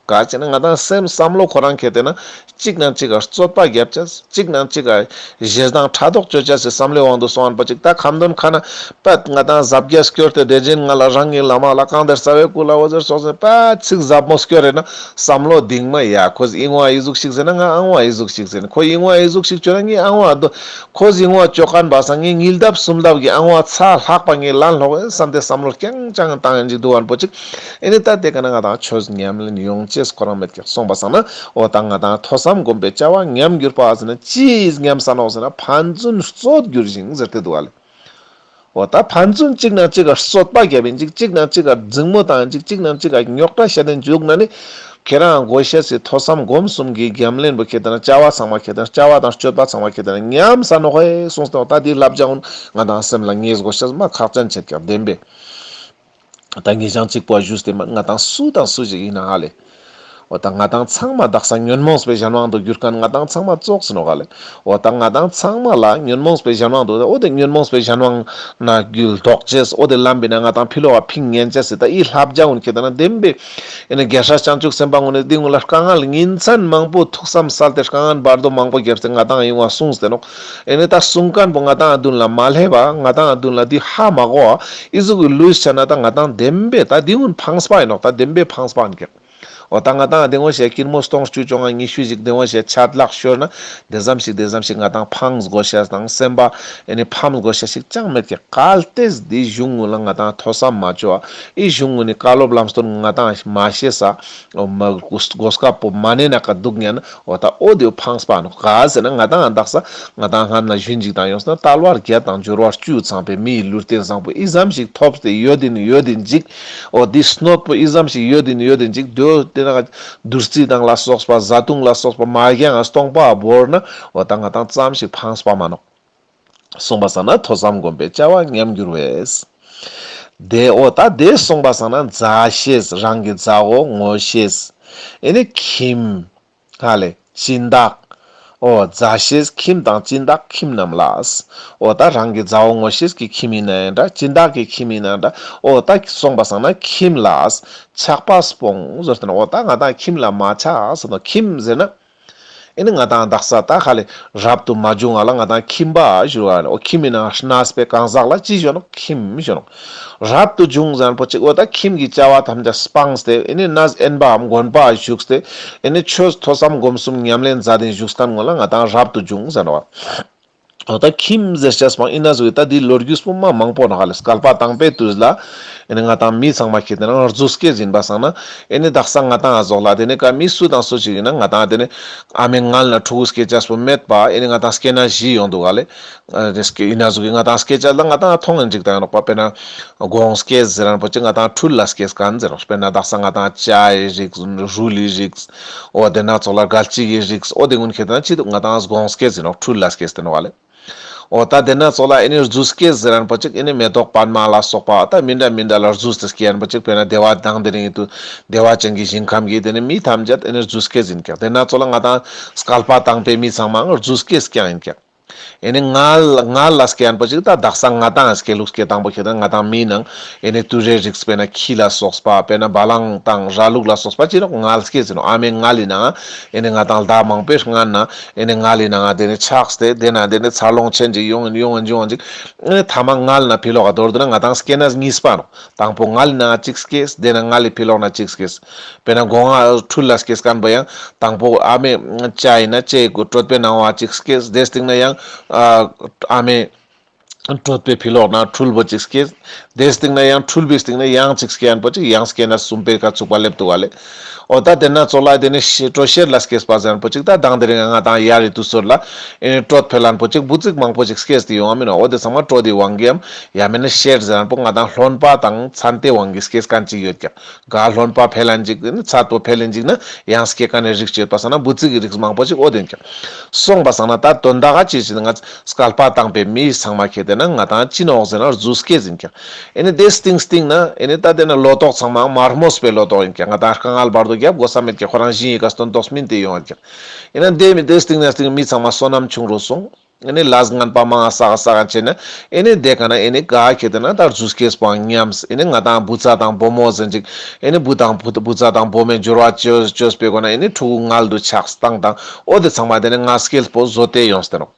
ག་ཅེ་ན་ང་དང་སེམས་བསམ་བློ་ཁོ་རང་ཁེ་ཏེ་ན་གཅིག་ནང་གཅིག་ག་རྩོད་པ་རྒྱབ་ཅེས་གཅིག་ནང་གཅིག་ག་ཞེ་སྡང་ཕྲག་དོག་བཅོ་ཅེས་སི་བསམ་བློའི་དབང་དུ་སོང་བ་ཅིག་ད་ཁ་འདོན་ཁ་ན་པད་ང་དང་ཟབ་རྒྱས་སྐྱོར་ཏེ་དེ་བཞིན་ང་ལ་རང་གི་བླ་མ་ལ་གང་དེར་རྩ་བའི་སྐུ་ལ་འོ་ཟེར་སོགས་ཟེར་པད་ཚིག་ཟབ་མོ་སྐྱོར་རེ་ན་བསམ་བློ་གདིང་མ་ཡ་ཁོས་ཨིན་བ་ཨི་ཟུག་ཞིག་ཟེར་ན་ང་ཨང་བ་ཨི་ཟུག་ཞིག་ཟེར་ན་ཁོ་ཨིན་བ་ཨི་ཟུག་ཞིག་བཅོ་ན་ངས་ཨང་བ་དོ་ཁོས་ཨིན་བ་བཅོ་མཁན་པ་སང་ངས་ཉིས་ལྡབ་སུམ་ལྡབ་ཀྱི་ཨང་བ་ཚ་ལྷག་པ་ངས་ལན་ལྷོག་ཨིན་བསམ་སྟེ་བསམ་བློ་རྐྱང་རྐྱང་བཏང་ཡིན་ཅིག་འདུག་བན་པོ་ཅིག་ཨེ་ནི་ད་དེ་ག་ན་ང་དང་ཆོས་ཉམས་ལེན་ཡོང་ཅེས་ཁོ་རང་མེད་ཀྱག་སོང་པ་སང་ན་འོ་ད་ང་དང་ཐོས་བསམ་སྒོམ་པའི་བྱ་བ་ཉམས་གྱུར་པ་ཟེར་ན་ཅི་ཉམས་ས་ནོག་ཟེར་ན་ཕན་ཚུན་རྩོད་འགྱུར་ཞིང་ཟེར་ཏེ་འདུག་བ་ལེ། འོ་ད་ཕན་ཚུན་གཅིག་ནང་གཅིག་ག་རྩོད་པ་རྒྱབ་ཡིན་ཅིག་གཅིག་ནང་གཅིག་ག་འཛིང་མོ་བཏང་ཡིན་ཅིག་གཅིག་ནང་གཅིག་ག་རྙོག་དྲ་བཤད་དེ་འཇུག་ན་ནི་ཁྱེད་རང་དགོས་ཤེས་སི་ཐོས་བསམ་སྒོམ་གསུམ་གྱི་ཉམས་ལེན་པོ་ཁྱེད་དང་བྱ་བ་ཚང་མ་ཁྱེད་དང་བྱ་བ་དང་སྤྱོད་པ་ཚང་མ་ཁྱེད་དང་ཉམས་ས་ནོག་ཧེ་གསུངས་ཏེ་འོ་ད་དེའི་བསླབ་བྱ་འོ་ན་ང་དང་སེམས་ལ་ངེས་དགོས་ཤེས་མ་ཁག་ཅན་ཆེད་ཀྱག་བདེན་པས། ད་ངེད་ཅག་གཅིག་པོ་བཞུགས་ཏེ་མ་ང་དང་སུ་དང་སུ་ཞིག་ཡིན་ན་ཧ་ལེ། འོ་ད་ང་དང་ཚང་མ་དག་ས་ཉོན་མོངས་པའི་གཞན་དབང་དུ་གྱུར་མཁན་ང་དང་ཚང་མ་ཙོགས་ཟིན་ནོག་ལེ། འོ་ད་ང་དང་ཚང་མ་ལ་ཉོན་མོངས་པའི་གཞན་དབང་དུ་འོ་དེ་ཉོན་མོངས་པའི་གཞན་དབང་ན་གྱུར་ལྡོག་ཅེས་འོ་དེ་ལམ་པའི་ན་ང་དང་ཕི་ལོག་ག་ཕིང་ཉན་ཅེས་སི་ད་ཨི་བསླབ་བྱ་འོ་ན་ཁྱེད་ད་ན་བདེན་པས། ཨེ་ནི་རྒྱལ་སྲས་བྱང་ཆུབ་སེམས་དཔའ་འོ་ནི་འདི་འོ་ལ་དཀའ་ངལ་ཉིན་མཚན་མང་པོ་ཐུགས་བསམ་གསལ་ཏེ་དཀའ་ངལ་བར་དོ་མང་པོ་བརྒྱབ་སྟེ་ང་དང་ཨི་བ་གསུངས་ཏེ་ནོག་ཨེ་ནི་ད་གསུང་མཁན་པོ་ང་དང་ཨ་དུན་ལ་མ་སླེབས་པ་ང་དང་ཨ་དུན་ལ་འདི་ཧ་མ་གོ་བ་ཨི་ཟུག་གི་ལུས་ཆ་ན་ད་ང་དང་བདེན་པས་ད་འདི་འོ་ན་ཕངས་པ་ཡིན་ནོག་ད་བདེན་པས་ཕངས་པ་ཡིན་ཀྱག་འོ་ད་ང་དང་དེ་ངོ་ཤེས་ཀིར་མོ་སྟོང་བཅུ་བཅོ་ལྔ་ཉི་ཤུ་ཞིག་དེ་ངོ་ཤེས་ཆད་ལྷག་ཤོར་ན་དེ་ཙམ་ཞིག་དེ་ཙམ་ཞིག་ང་དང་ཕངས་དགོས་ཤེས་དང་སེམས་པ་ཨེ་ནི་ཕམ་དགོས་ཤེས་ཞིག་ཅང་མེད་ཀྱག་གལ་ཏེ་འདི་གཞུང་ངུ་ལ་ང་དང་ཐོས་བསམ་མ་བཅོ་བ་ཨི་གཞུང་ངུ་ནི་བཀའ་སློབ་ལམ་སྟོན་ང་དང་མ་ཤེས་ས་འོ་མ་གོ་སྐབས་པོ་མ་ནེ་ན་ཀ་འདུག་ཉན་འོ་ད་འོ་དེ་ཕངས་པ་ནོག་ག་ཟེར་ན་ང་དང་ཨ་དག་ས་ང་དང་སྔན་ལ་ཞུན་ཅིག་དང་ཡོངས་ན་དལ་བ་བརྒྱད་དང་འབྱོར་བ་བཅུ་ཚང་པའི་མི་ཡི་ལུས་རྟེན་བཟང་པོ་ཨི་ཙམ་ཞིག་ཐོབ་སྟེ་ཡོད་དིན་ཡོད་དིན་ཅིག་འོ་འདི་སྣོད་པོ་ཨི་ཙམ་ཞིག་ཡོད་དིན་ཡོད་དིན་ཅིག་དོ་དེ་ན་བདུད་རྩི་དང་ལ་སོགས་པ་བཟའ་བཏུང་ལ་སོགས་པ་མ་རྒྱང་ང་སྟོང་པ་བོར་ན་འོ་ད་ང་དང་ཙམ་ཞིག་ཕངས་པ་མ་ནོག་གསུངས་པ་སང་ན་ཐོས་བསམ་སྒོམ་པའི་བྱ་བ་ཉམས་འགྱུར་བས། དེ་འོ་ད་དེ་གསུངས་པ་སང་ན་མཛའ་བཤེས་རང་གི་མཛའ་བོ་ངོ་ཤེས་ཨེ་ནི་ཁྱིམ། ཧ་ལེ་སྦྱིན་བདག་འོ་མཛའ་བཤེས་ཁྱིམ་དང་སྦྱིན་བདག་ཁྱིམ་རྣམས་ལ། འོ་ད་རང་གི་མཛའ་བོ་ངོ་ཤེས་ཀྱི་ཁྱིམ་ཡིན་ན་ཡང་འདྲ་སྦྱིན་བདག་གི་ཁྱིམ་ཡིན་ན་འདྲ་འོ་ད་གསུངས་པ་སང་ན་ཁྱིམ་ལ་ཆགས་པ་སྤོང་ཟེར་ཏེ་ན་འོ་ད་ང་དང་ཁྱིམ་ལ་མ་ཆགས་ཟེར་ན་ཁྱིམ་ཟེར་ན། ཨེ་ནི་ང་དང་དག་ས་ད་ཧ་ལེ་རབ་ཏུ་མ་བྱུང་བ་ལ་ང་དང་ཁྱིམ་པ་ཞུ་བ་ལེ། འོ་ཁྱིམ་ཡིན་ན་གནས་པའི་གང་ཟག་ལ་ཅི་ཞུ་ནོག་ཁྱིམ་ཞུ་ནོག་རབ་ཏུ་བྱུང་ཟེར་མཁན་པོ་ཅིག་འོ་ད་ཁྱིམ་གྱི་བྱ་བ་ཐམས་ཅད་སྤངས་ཏེ་ཨེ་ནི་གནས་དབེན་པའམ་དགོན་པ་བཞུགས་ཏེ་ཨེ་ནི་ཆོས་ཐོས་བསམ་སྒོམ་གསུམ་ཉམས་ལེན་མཛད་དེ་བཞུགས་མཁན་ངོ་ལ་ང་དང་རབ་ཏུ་བྱུང་ཟེར་ནོག་འོ་ད་ཁྱིམ་ཟེར་ཅེས་སྤང་ཨིན་ན་ཟུག་ད་འདི་ལོ་རྒྱུས་པོ་མ་མང་པོ་ནོག་ཧ་ལེ། བསྐལ་པ་དང་པོའི་དུས་ལ་ཨེ་ནི་ང་དང་མི་ཚང་མ་ཁྱེད་དེ་ན་རྫུས་སྐྱེས་ཡིན་པ་སང་ན་ཨེ་ནི་དག་ས་ང་དང་ཨ་ཟོག་ལ་དེ་ནི་ཀ་མི་སུ་དང་སུ་ཞིག་ཡིན་ན་ང་དང་དེ་ནི་ཨ་མའི་མངལ་ན་ཕྲུ་གུ་སྐྱེ་ཅེས་པོ་མེད་པ་ཨེ་ནི་ང་དང་སྐྱེ་ན་བཞི་ཡོང་འདུག་ཧ་ལེ། ཨ་རེ་སྐྱེ་ཡིན་ན་ཟུག་གི་ང་དང་སྐྱེ་ཅེས་ལ་ང་དང་མཐོང་ཡིན་ཅིག་ད་ཡང་ནོག་པ། དཔེར་ན་སྒོང་སྐྱེས་ཟེར་མཁན་པོ་ཅིག་ང་དང་འཕྲུལ་ལ་སྐྱེས་མཁན་ཟེར་ནོག་དཔེར་ན་དག་ས་ང་དང་བྱའི་རིགས་རུལ་ལི་རིགས་འོ་དེ་ན་ཙོགས་ལ་སྒལ་ཚིགས་ཀྱི་རིགས་འོ་དེ་ཀུན་ཁྱེད་དེ་ན་ཅི་འདུག་ང་དང་སྒོང་སྐྱེས་ཟེར་ནོག་འཕྲུལ་ལ་སྐྱེས་ཏེ་ནོག་ཧ་ལེ། འོ་ད་དེ་ན་ཙོགས་ལ་ཨེ་ནི་རྫུས་སྐྱེས་ཟེར་ཁན་པོ་ཅིག་ཨེ་ནི་མེ་ཏོག་པདྨ་ལ་སོགས་པ་ད་མི་འདྲ་མི་འདྲ་ལ་རྫུས་ཏེ་སྐྱེ་ཁན་པོ་ཅིག་དཔེར་ན་བདེ་བ་དང་དེ་རིང་དུ་བདེ་བ་ཅན་གྱི་ཞིང་ཁམས་ཀྱི་དེ་ནི་མི་ཐམས་ཅད་ཨེ་ནི་རྫུས་སྐྱེས་ཡིན་ཀྱག་དེ་ན་ཙོགས་ལ་ང་དང་སྐལ་པ་དང་པོའི་མི་ཚང་མའང་རྫུས་སྐྱེས་ཀྱང་ཡིན་ཀྱག་ཨེ་ནི་མངལ་མངལ་ལ་སྐྱེ་ཁན་པོ་ཅིག་ད་དག་ས་ང་དང་སྐྱེ་ལུགས་སྐྱེ་དང་པོ་ཁྱེད་དང་ང་དང་མིའི་ནང་ཨེ་ནི་དུད་འགྲོའི་རིགས་དཔེར་ན་ཁྱི་ལ་སོགས་པ་དཔེར་ན་བ་ལང་དང་ར་ལུག་ལ་སོགས་པ་ཅི་ནོག་མངལ་སྐྱེས་ཟེར་ནོག་ཨ་མའི་མངལ་ལི་ནང་ཨེ་ནི་ང་དང་ཟླ་མང་པོའི་སྔན་ན་ཨེ་ནི་མངལ་ལི་ནང་དེ་ནི་ཆགས་ཏེ་དེ་ན་དེ་ནི་འཚར་ལོངས་ཆེན་ཅིག་ཡོང་ཡོང་ཡོང་ཅིག་ཨེ་ནི་ཐ་མ་མངལ་ན་ཕི་ལོག་ག་མདོར་བསྡུ་ན་ང་དང་སྐྱེ་གནས་གཉིས་པ་ནོག་དང་པོ་མངལ་ནང་གཅིག་སྐྱེས། དེ་ནས་མངལ་ལི་ཕི་ལོག་ན་གཅིག་སྐྱེས། དཔེར་ན་སྒོ་ང་འཕྲུལ་ལ་སྐྱེས་ཁན་པོ་ཡང་དང་པོ་ཨ་མའི་ལྕེ་ཡིན་ན་ལྕེའི་གོ་གྲོད་པའི་ནང་བ་གཅིག་སྐྱེས། དེའི་སྟིང་ན་ཡང་ཨ་ཨ་མའི་གྲོད་པའི་ཕི་ལོག་ན་འཕྲུལ་པོ་གཅིག་སྐྱེས། དེའི་སྟིང་ན་ཡང་འཕྲུལ་པའི་སྟིང་ན་ཡང་གཅིག་སྐྱེས་ཁན་པོ་ཅིག་ཡང་སྐྱེ་གནས་གསུམ་པའི་ཀ་ཚུགས་པ་སླེབས་འདུག་ག་ལེ། འོ་ད་དེ་ན་ཙོགས་ལ་དེ་ནི་ཤེ་དྲོད་གཤེར་ལ་སྐྱེས་པ་ཟེར་ཁན་པོ་ཅིག་ད་དང་དེ་རིང་ང་དང་ཡ་རི་དུས་ཚོད་ལ་ཨེ་ནི་དྲོད་འཕེལ་ཁན་པོ་ཅིག་འབུ་ཙིག་མང་པོ་ཅིག་སྐྱེས་ཏེ་ཡོང་བ་མིན་ནོག་འོ་དེ་ཚང་མ་དྲོད་དེ་དབང་གིས་ཡང་ཡང་མིན་ན་གཤེར་ཟེར་ཁན་པོ་ང་དང་རློན་པ་དང་ཚན་ཏེ་དབང་གིས་སྐྱེས་ཁན་ཅིག་ཡོད་ཀྱག་ག་རློན་པ་འཕེལ་ལན་ཅིག་ཨེ་ནི་ཚད་པོ་འཕེལ་ལན་ཅིག་ན་ཡང་སྐྱེ་ཁན་ནི་རིགས་ཅིག་ཡོད་པ་སང་ན་འབུ་ཙིག་གི་རིགས་མང་པོ་ཅིག་འོ་དེ་ཡིན་ཀྱག་སོང་པ་སང་ན་ད་དོན་དག་ག་ཅི་ཞིག་ན་ང་སྐལ་པ་དང་པོའི་མི་ཚང་མ་ཁྱེད་དེ་ན་ང་དང་ཅི་ནོག་ཟེར་ན་རྫུས་སྐྱེས་ཡིན་ཀྱག་ཨེ་ནི་དེ་སྟིང་སྟིང་ན་ཨེ་ནི་ད་དེ་ན་ལོ་ཏོག་ཚང་མ་མ་རྨོས་པའི་ལོ་ཏོག་ཡིན་ཀྱག་ང་དང་དཀའ་ངལ་བར་དུ་རྒྱབ་དགོས་ས་མེད་ཀྱག་ཁོ་རང་བཞིན་ཡི་ག་སྟོན་ཏོག་སྨིན་ཏེ་ཡོང་ཡིན་ཀྱག་ཨེ་ན་དེ་མི་དེ་སྟིང་ན་སྟིང་མི་ཚང་མ་བསོད་ནམས་ཆུང་རུ་སོང་། ཨེ་ནི་ལས་ངན་པ་མང་ང་བསགས་བསགས་ཅེ་ན་ཨེ་ནི་དེ་ཀ་ན་ཨེ་ནི་ག་ཁྱེད་དེ་ན་ད་རྫུས་སྐྱེས་པོའང་ཉམས། ཨེ་ནི་ང་དང་བུ་ཚ་དང་བུ་མོ་ཟེར་ཅིག་ཨེ་ནི་བུ་དང་བུ་བུ་ཚ་དང་བུ་མོའི་འབྱོར་བ་བཅོས་བཅོས་པའི་སྒོ་ན་ཨེ་ནི་ཕྲུ་གུ་མངལ་དུ་ཆགས་སྟངས་དང་འོ་དེ་ཚང་མ་དེ་ནི་མངལ་སྐྱེས་པོ་བཟོ་སྟེ་ཡོངས་ཏེ་ནོག་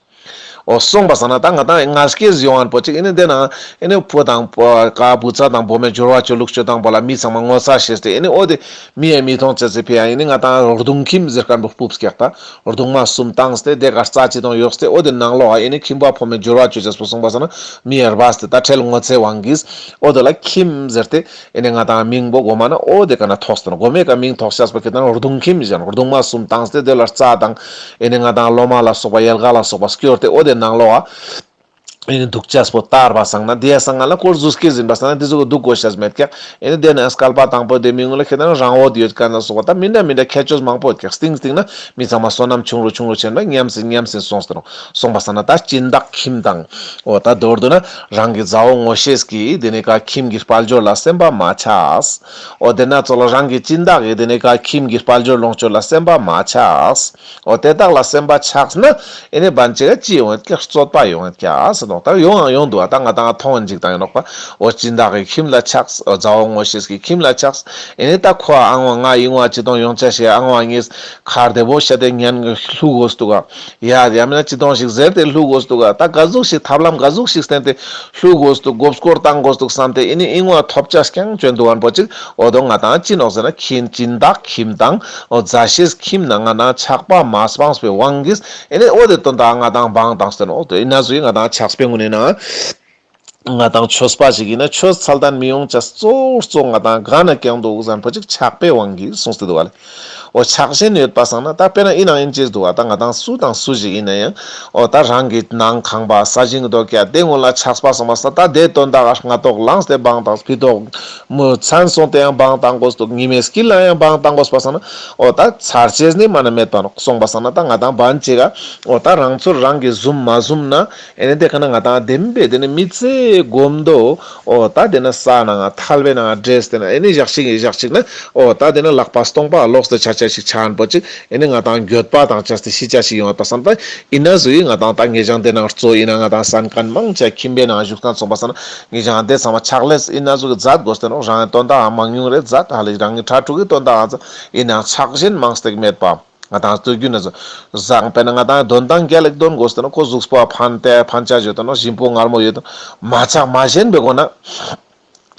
འོ་སོང་པ་སང་ན་ད་ང་དང་མངལ་སྐྱེས་ཡོང་ཁན་པོ་ཅིག་ཨེ་ནི་དེ་ན་ཨེ་ནི་བུ་དང་བུ་ག་བུ་ཚ་དང་བུ་མོའི་འབྱོར་བ་བཅོས་ལུགས་བཅོས་སྟངས་པོ་ལ་མི་ཚང་མ་ངོ་ཚ་ཤེས་ཏེ་ཨེ་ནི་འོ་དེ་མི་ཡ་མི་མཐོང་ཅེས་སི་ཕི་ཡ་ཨེ་ནི་ང་དང་རྡུང་ཁྱིམ་ཟེར་ཁན་པོ་སྤུབས་ཀྱག་ད། རྡུང་མ་གསུམ་བཏང་སྟེ་དེ་ག་རྩྭ་ཅི་དང་ཡོགས་ཏེ་འོ་དེ་ནང་ལོགས་ཨ་ཨེ་ནི་ཁྱིམ་པ་ཕོ་མོའི་འབྱོར་བ་བཅོ་ཅེས་པོ་སོང་པ་སང་ན་མི་ཡར་བས་ཏེ་ད་ཁྲེལ་ངོ་ཚའི་དབང་གིས་འོ་དེ་ལ་ཁྱིམ་ཟེར་ཏེ་ཨེ་ནི་ང་དང་མིང་པོ་གོ་མ་ན་འོ་དེ་ཀ་ན་ཐོགས་ཏེ་ན་གོ་མའི་ཀ་མིང་ཐོགས་ཅེས་པོ་ཁྱེད་དང་རྡུང་ཁྱིམ་བཞིན་རྡུང་མ་གསུམ་བཏང་སྟེ་དེ་ལ་རྩྭ་དང་ཨེ་ནི་ང་དང་ལོ་མ་ལ་སོགས་པ་ཡལ་ག་ལ་སོགས་པ་སྐྱོར་ཏེ་འོ་དེ་ནང་ལོགས་ཨ། ཨེ་ནི་འདུག་ཅེས་པོ་ལྟར་བ་སང་ན་དེ་ཡ་སང་ང་ལ་ཁོ་རྫུས་སྐྱེས་ཡིན་པ་སང་ན་དེ་ཟུག་གི་འདུག་དགོས་ཤེས་མེད་ཀྱག་ཨེ་ནི་དེ་ན་སྐལ་པ་དང་པོ་དེ་མི་ངུ་ལ་ཁྱེད་དང་རང་འོད་ཡོད་ཀ་ན་སོགས་པ་ད་མི་འདྲ་མི་འདྲ་ཁྱད་ཆོས་མང་པོ་ཡོད་ཀྱག་སྟིང་སྟིང་ན་མི་ཚང་མ་བསོད་ནམས་ཆུང་རུ་ཆུང་རུ་ཆེན་པ་ཉམས་སེ་ཉམས་སེ་སོང་སྟེ་ནོག་སོང་པ་སང་ན་ད་སྦྱིན་བདག་ཁྱིམ་དང་འོ་ད་མདོར་བསྡུ་ན་རང་གི་མཛའ་བོ་ངོ་ཤེས་ཀྱི་དེ་ནི་ཀ་ཁྱིམ་གྱི་དཔལ་འབྱོར་ལ་སེམས་པ་མ་ཆགས། འོ་དེ་ན་ཙོགས་ལ་རང་གི་སྦྱིན་བདག་གི་དེ་ནི་ཀ་ཁྱིམ་གྱི་དཔལ་འབྱོར་ལོངས་སྤྱོད་ལ་སེམས་པ་མ་ཆགས། འོ་དེ་དག་ལ་སེམས་པ་ཆགས་ན་ཨེ་ནི་བན་ཅིག་ག་ཅི་ཡོང་ཡོད་ཀྱག་རྩོད་པ་ཡོང་ཡོད་ཀྱག་ཟེར་ནོག་ད་ཡོང་ཡང་ཡོང་འདུག་ཨ། ད་ང་དང་མཐོང་ཡིན་ཅིག་དང་ཡིན་ནོག་པ། འོ་སྦྱིན་བདག་གི་ཁྱིམ་ལ་ཆགས། འོ་མཛའ་བོ་ངོ་ཤེས་ཀྱི་ཁྱིམ་ལ་ཆགས། ཨེ་ནི་ད་ཁོ་ཨ་ཨང་བ་ང་ཨིན་བ་ཅི་དང་ཡོང་ཆ་ཤེས་ཨང་བ་ངས་ཁར་བདེ་པོ་བཤད་དེ་ཉན་བླུག་དགོས་འདུག་ག་ཡ་ཡ་མིན་ན་ཅི་དང་ཞིག་ཟེར་ཏེ་བླུག་དགོས་འདུག་ག་ད་ག་ཟུག་ཞིག་ཐབས་ལམ་ག་ཟུག་ཞིག་བསྟེན་ཏེ་བླུག་དགོས་འདུག་མགོ་སྐོར་བཏང་དགོས་འདུག་བསམ་སྟེ་ཨེ་ནི་ཨིན་བ་ཐོབ་ཆ་རྐྱང་བཅོན་འདུག་ཨན་པོ་ཅིག་འོ་དོ་ང་དང་ཅི་ནོག་ཟེར་ན་ཁྱིམ་སྦྱིན་བདག་ཁྱིམ་དང་འོ་མཛའ་བཤེས་ཁྱིམ་ནང་ང་དང་ཆགས་པ་མ་སྤངས་པའི་དབང་གིས་ཨེ་ནི་འོ་དེ་དོན་དག་ང་དང་བང་བཏང་སྟེ་ནོག་འོ་དོ་ཨིན་ན་ཟུག་ང་དང་ཆགས་པའི་ངུ་ནི་ན། ང་དང་ཆོས་པ་ཞིག་ཡིན་ན་ཆོས་ཚད་ལྡན་མི་ཡོང་ཆ་གཙོ་བོ་གཙོ་བོ་ང་དང་ག་ན་རྐྱང་འདུག་ཟེར་ན་པོ་ཅིག་ཆགས་པའི་དབང་གིས་གསུངས་ཏེ་འདུག་བ་ལེ། འོ་ཆགས་ཞེན་ཡོད་པ་སང་ན་ད་དཔེར་ན་ཨིན་ནའང་ཨིན་ཅེས་འདུག་བ། ད་ང་དང་སུ་དང་སུ་ཞིག་ཡིན་ན་ཡང་འོ་ད་རང་གི་ནང་ཁང་པ་ས་ཞིང་རྡོ་སྐྱ་དེ་ངོ་ལ་ཆགས་པ་སོང་བ་ས་ད་དེ་དོན་དག་ག་སྔ་ཐོག་ལངས་ཏེ་བང་དང་ཕི་ཐོག་མོ་མཚན་སོང་སྟེ་ཡང་བང་བཏང་དགོས་འདུག་ཉི་མའི་དཀྱིལ་ལ་ཡང་བང་བཏང་དགོས་པ་སང་ན་འོ་ད་ཚར་ཅེས་ནི་མ་ན་མེད་པ་ནོག་སོང་བ་སང་ན་ད་ང་དང་བན་ཅིག་ག་འོ་ད་རང་ཚུར་རང་གིས་བཟུང་མ་བཟུང་ན། ཨེ་ནི་དེ་ཀ་ན་ང་དང་བདེན་པའི་དེ་ནི་མི་ཚེ་གོམ་དོ། འོ་ད་དེ་ན་ས་ནང་ང་ཐལ་བའི་ནང་ང་འདྲེས་ཏེ་ན་ཨེ་ནི་ཞག་ཅིག་ཞག་ཅིག་ན་འོ་ད་དེ་ན་ལག་པ་སྟོང་པ་ལོག་སྟེ་ཆ་ཆ་ཞིག་ཆ་ཨན་པོ་ཅིག་ཨེ་ནི་ང་དང་འགྱོད་པ་དང་བཅས་ཏེ་ཤི་ཆ་ཞིག་ཡོང་བ་བསམ་ད་ཨིན་ན་ཟུག་ཡིན། ང་དང་ད་ངེད་ཅག་དེ་ནང་གཙོ་ཡིན་ན་ང་དང་སན་ཁན་མང་ཆེ་ཁྱིམ་པའི་ནང་བཞུགས་ཁན་སོང་བ་སང་ན་ངེད་ཅག་དེ་ཚང་མ་ཆགས་ལས་ཨིན་ན་ཟུག་མཛད་དགོས་ཏེ་ནོག་རང་དོན་དག་མང་ཉུང་རེ་མཛད་ཧ་ལས་རང་གི་ཕྲུ་གུ་གི་དོན་དག་ཨིན་ན་ཆགས་ཞེན་མང་སྟེ་མེད་པ། ང་དང་སྟོད་རྒྱུ་ན་བཟང་པས་ན་ང་དང་དོན་དང་རྒྱལ་ལེགས་དོན་དགོས་ཏེ་ན་ཁོ་གཟུགས་པོ་ཕན་ཏེ་ཕན་ཆ་ཡོད་དོ་ནོ་ཞིམ་པོ་མངར་མོ་ཡོད་དོ་མ་ཆགས་མ་ཞེན་པའི་སྒོ་ན།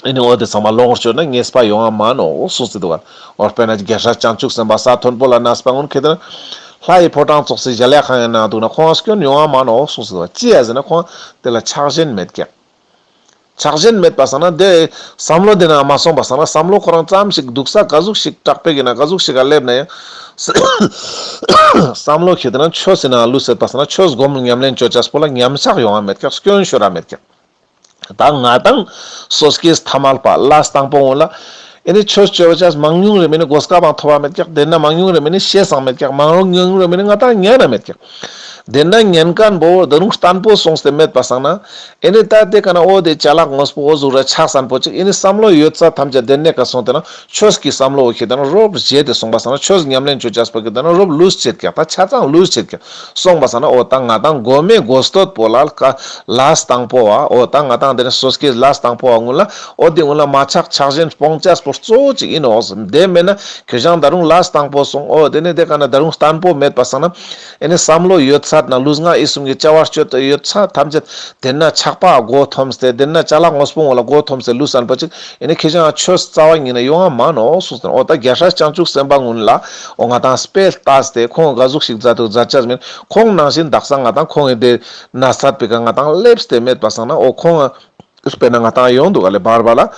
ཨེ་ནི་འོ་དེ་ཚང་མ་ལོངས་སྤྱོད་ན་ཉེས་པ་ཡོང་བ་མ་ནོག་གསུངས་ཏེ་འདུག་ག་འོ་དཔེར་ན་རྒྱལ་སྲས་བྱང་ཆུབ་སེམས་དཔའ་ས་མཐོན་པོ་ལ་གནས་པ་ངུན་ཁེ་ཏེ་ན་ལྷ་ཡི་ཕོ་བྲང་ཙོགས་སི་གཞལ་ཡས་ཁང་ཡང་ན་འདུག་ན་ཁོང་སྐྱོན་ཡོང་བ་མ་ནོག་གསུངས་ཏེ་འདུག་ག་ཅི་ཡ་ཟེར་ན་ཁོང་དེ་ལ་ཆགས་ཞེན་མེད་ཀྱག་ཆགས་ཞེན་མེད་པ་སང་ན་དེ་བསམ་བློ་དེ་ནང་མ་སོང་བ་སང་ན་བསམ་བློ་ཁོ་རང་ཙམ་ཞིག་འདུག་ས་ག་ཟུག་ཞིག་དྲག་པོའི་ཡིན་ན་ག་ཟུག་ཞིག་ག་སླེབས་ན་ཡང་བསམ་བློ་ཁེ་ཏེ་ན་ཆོས་སི་ནང་ལུས་སེད་པ་སང་ན་ཆོས་སྒོམ་ཉམས་ལེན་བཅོ་ཅེས་པོ་ལ་ཉམས་ཆག་ཡོང་བ་མེད་ཀྱག་སྐྱོན་ཤོར་ར་མེད་ཀྱག་ད་ང་དང་སོ་སྐྱེས་ཐ་མལ་པ་ལས་དང་པོ་འོང་ལ་ཨེ་ནི་ཆོས་བཅོ་ཅེས་མང་ཉུང་རེ་མིན་ནི་གོ་སྐབས་བང་ཐོབ་པ་མེད་ཀྱག་དེ་ན་མང་ཉུང་རེ་མིན་ནི་ཤེས་སང་མེད་ཀྱག་མང་རུང་ཉུང་རུང་རེ་མིན་ནི་ང་དང་ཉན་ན་མེད་ཀྱག་དེ་ན་ཉན་མཁན་པོ་ད་རུང་བརྟན་པོ་སོང་སྟེ་མེད་པ་སང་ན། ཨེ་ནི་ད་དེ་ཀ་ན་འོ་དེ་ཅ་ལག་དངོས་པོ་འོ་ཟུག་ར་ཆགས་སན་པོ་ཅིག་ཨེ་ནི་བསམ་བློ་ཡོད་ས་ཐམས་ཅད་དེ་ནས་ཀ་སོང་སྟེ་ན་ཆོས་ཀྱི་བསམ་བློ་ཁེ་ཏེ་ན་རོབ་བརྗེད་དེ་སོང་པ་སང་ན་ཆོས་ཉམས་ལེན་ཆོས་ཅས་པོ་ཁེ་ཏེ་ན་རོབ་ལུས་བྱེད་ཀྱག་ད་ཆ་ཚང་ལུས་བྱེད་ཀྱག་སོང་པ་སང་ན་འོ་ད་ང་དང་མགོ་མེད་མགོ་སྟོད་པོ་ལ་ཀ་ལས་དང་པོ་བ་འོ་ད་ང་དང་དེ་ནས་སོ་སྐྱེ་ལས་དང་པོ་བ་སྔོན་ལ་འོ་དེ་སྔོན་ལ་མ་ཆགས་ཆགས་ཞེན་སྤོང་ཅས་པོ་གཙོ་བོ་ཅིག་ཨིན་ནོག་དེ་མེད་ན་ཁྱོད་ཞང་ད་རུང་ལས་དང་པོ་སོང་འོ་དེ་ནས་དེ་ཀ་ན་ད་རུང་བརྟན་པོ་མེད་པ་སང་ན། ཨེ་ནི་བསམ་བློ་ཡོད་ཚད་ན་ལུས་ངག་ཡིད་གསུམ་གྱི་བྱ་བ་སྤྱོད་དེ་ཡོད་ཚད་ཐམས་ཅད་དེ་ན་ཆགས་པ་མགོ་འཐོམས་ཏེ་དེ་ན་ཅ་ལག་དངོས་པོ་ངོ་ལ་མགོ་འཐོམས་ཏེ་ལུས་སན་པ་ཅིག་ཨེ་ནི་ཁྱེད་ཅག་ཆོས་རྩ་བ་ཉིད་ནས་ཡོང་ང་མ་ནོག་གསུངས་ཏེ་ན། འོ་ད་རྒྱལ་སྲས་བྱང་ཆུབ་སེམས་དཔའ་ཀུན་ལ་འོ་ང་དང་དཔེ་ལྟས་ཏེ་ཁོང་ག་ཟུག་ཞིག་མཛད་དུ་མཛད་ཅས་མིན་ཁོང་ནང་བཞིན་དག་ས་ང་དང་ཁོང་གི་དེ་ན་ཚད་པའི་ཀ་ང་དང་སླེབས་ཏེ་མེད་པ་སང་ན་འོ་ཁོང་དཔེར་ན་ང་དང་ཡོང་འདུག་ག་ལེ་བར་བར་ལ།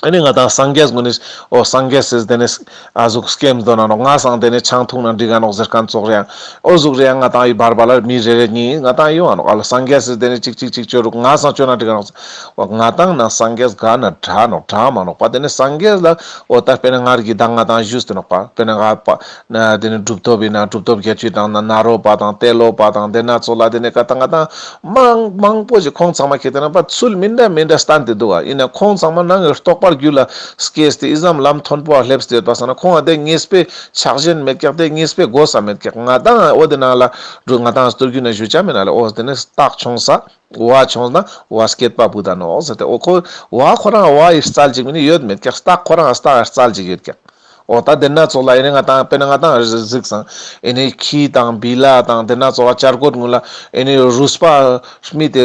ཨ་ནི་ང་དང་སངས་རྒྱས་ཀུན་ནི་འོ་སངས་རྒྱས་སི་དེ་ནི་ཨ་ཟུག་སྐེམ་དོ་ན་ནོག་ང་སང་དེ་ནི་ཆང་འཐུང་ན་འགྲིག་ག་ནོག་ཟེར་མཁན་ཙོགས་རེ་ཡང་འོ་ཟུག་རེ་ཡང་ང་དང་ཡི་བར་བར་ལ་མི་རེ་རེ་གཉིས་ང་དང་ཡོང་ང་ནོག་ཨ་ལ་སངས་རྒྱས་སི་དེ་ནི་ཅིག་ཅིག་ཅིག་ཅོ་རུག་ང་སང་ཅོ་ན་འགྲིག་ག་ནོག་འོ་ང་དང་ན་སངས་རྒྱས་ག་ན་དྲ་ནོག་དྲ་མ་ནོག་པ་དེ་ནི་སངས་རྒྱས་ལ་འོ་ད་དཔེར་ན་ངར་གི་དང་ང་དང་ཞུས་ཏེ་ནོག་པ་དཔེར་ན་ང་པ། ན་དེ་ནི་གྲུབ་ཐོབ་ཡིན་ན་གྲུབ་ཐོབ་བརྒྱད་ཅུའི་དང་ན་ནཱ་རོ་པ་དང་ཏེ་ལོ་པ་དང་དེ་ན་ཚོ་ལ་དེ་ནི་ཀ་ད་ང་དང་མང་མང་པོ་ཞིག་ཁོང་ཚང་མ་ཁེ་ཏེ་ན་པ་ཚུལ་མི་འདྲ་མི་འདྲ་སྟན་ཏེ་འདུག་ག་ཡིན་ན་ཁོང་ཚང་མ་ནང་གི་རྟོགས་པར་རྒྱུད་ལ་སྐྱེས་ཏེ་ཨི་ཙམ་ལམ་མཐོན་པོ་སླེབས་ཏེ་ཡོད་པ་སང་ན་ཁོང་ང་དེ་ངེས་པའི་ཆགས་ཞེན་མེད་ཀྱག་དེ་ངེས་པའི་དགོས་ས་མེད་ཀྱག་ང་དང་འོ་དེ་ནང་ལ་འགྲོ་ང་དང་སྟོད་རྒྱུད་ན་ཞུ་ཆ་མེད་ན་ལ་འོ་དེ་ནི་རྟགས་བྱུང་ས། བ་བྱུང་ན་བ་སྐྱེད་པ་བུ་ད་ནོག་ཟེར་ཏེ་འོ་ཁོ་བ་ཁོ་རང་བ་ཡི་རྩལ་ཅིག་མིན་ཡོད་མེད་ཀྱག་རྟགས་ཁོ་རང་རྟགས་རྩལ་ཅིག་ཡོད་ཀྱག་འོ་ད་དེ་ན་ཚོགས་ལ་ཨེ་ནི་ང་དང་དཔེར་ན་ང་དང་གཟིགས་སང་ཨེ་ནི་ཁྱི་དང་བི་ལ་དང་དེ་ན་ཚོགས་ལ་བྱ་རྒོད་ངུ་ལ་ཨེ་ནི་རུས་པ་རྨིས་ཏེ་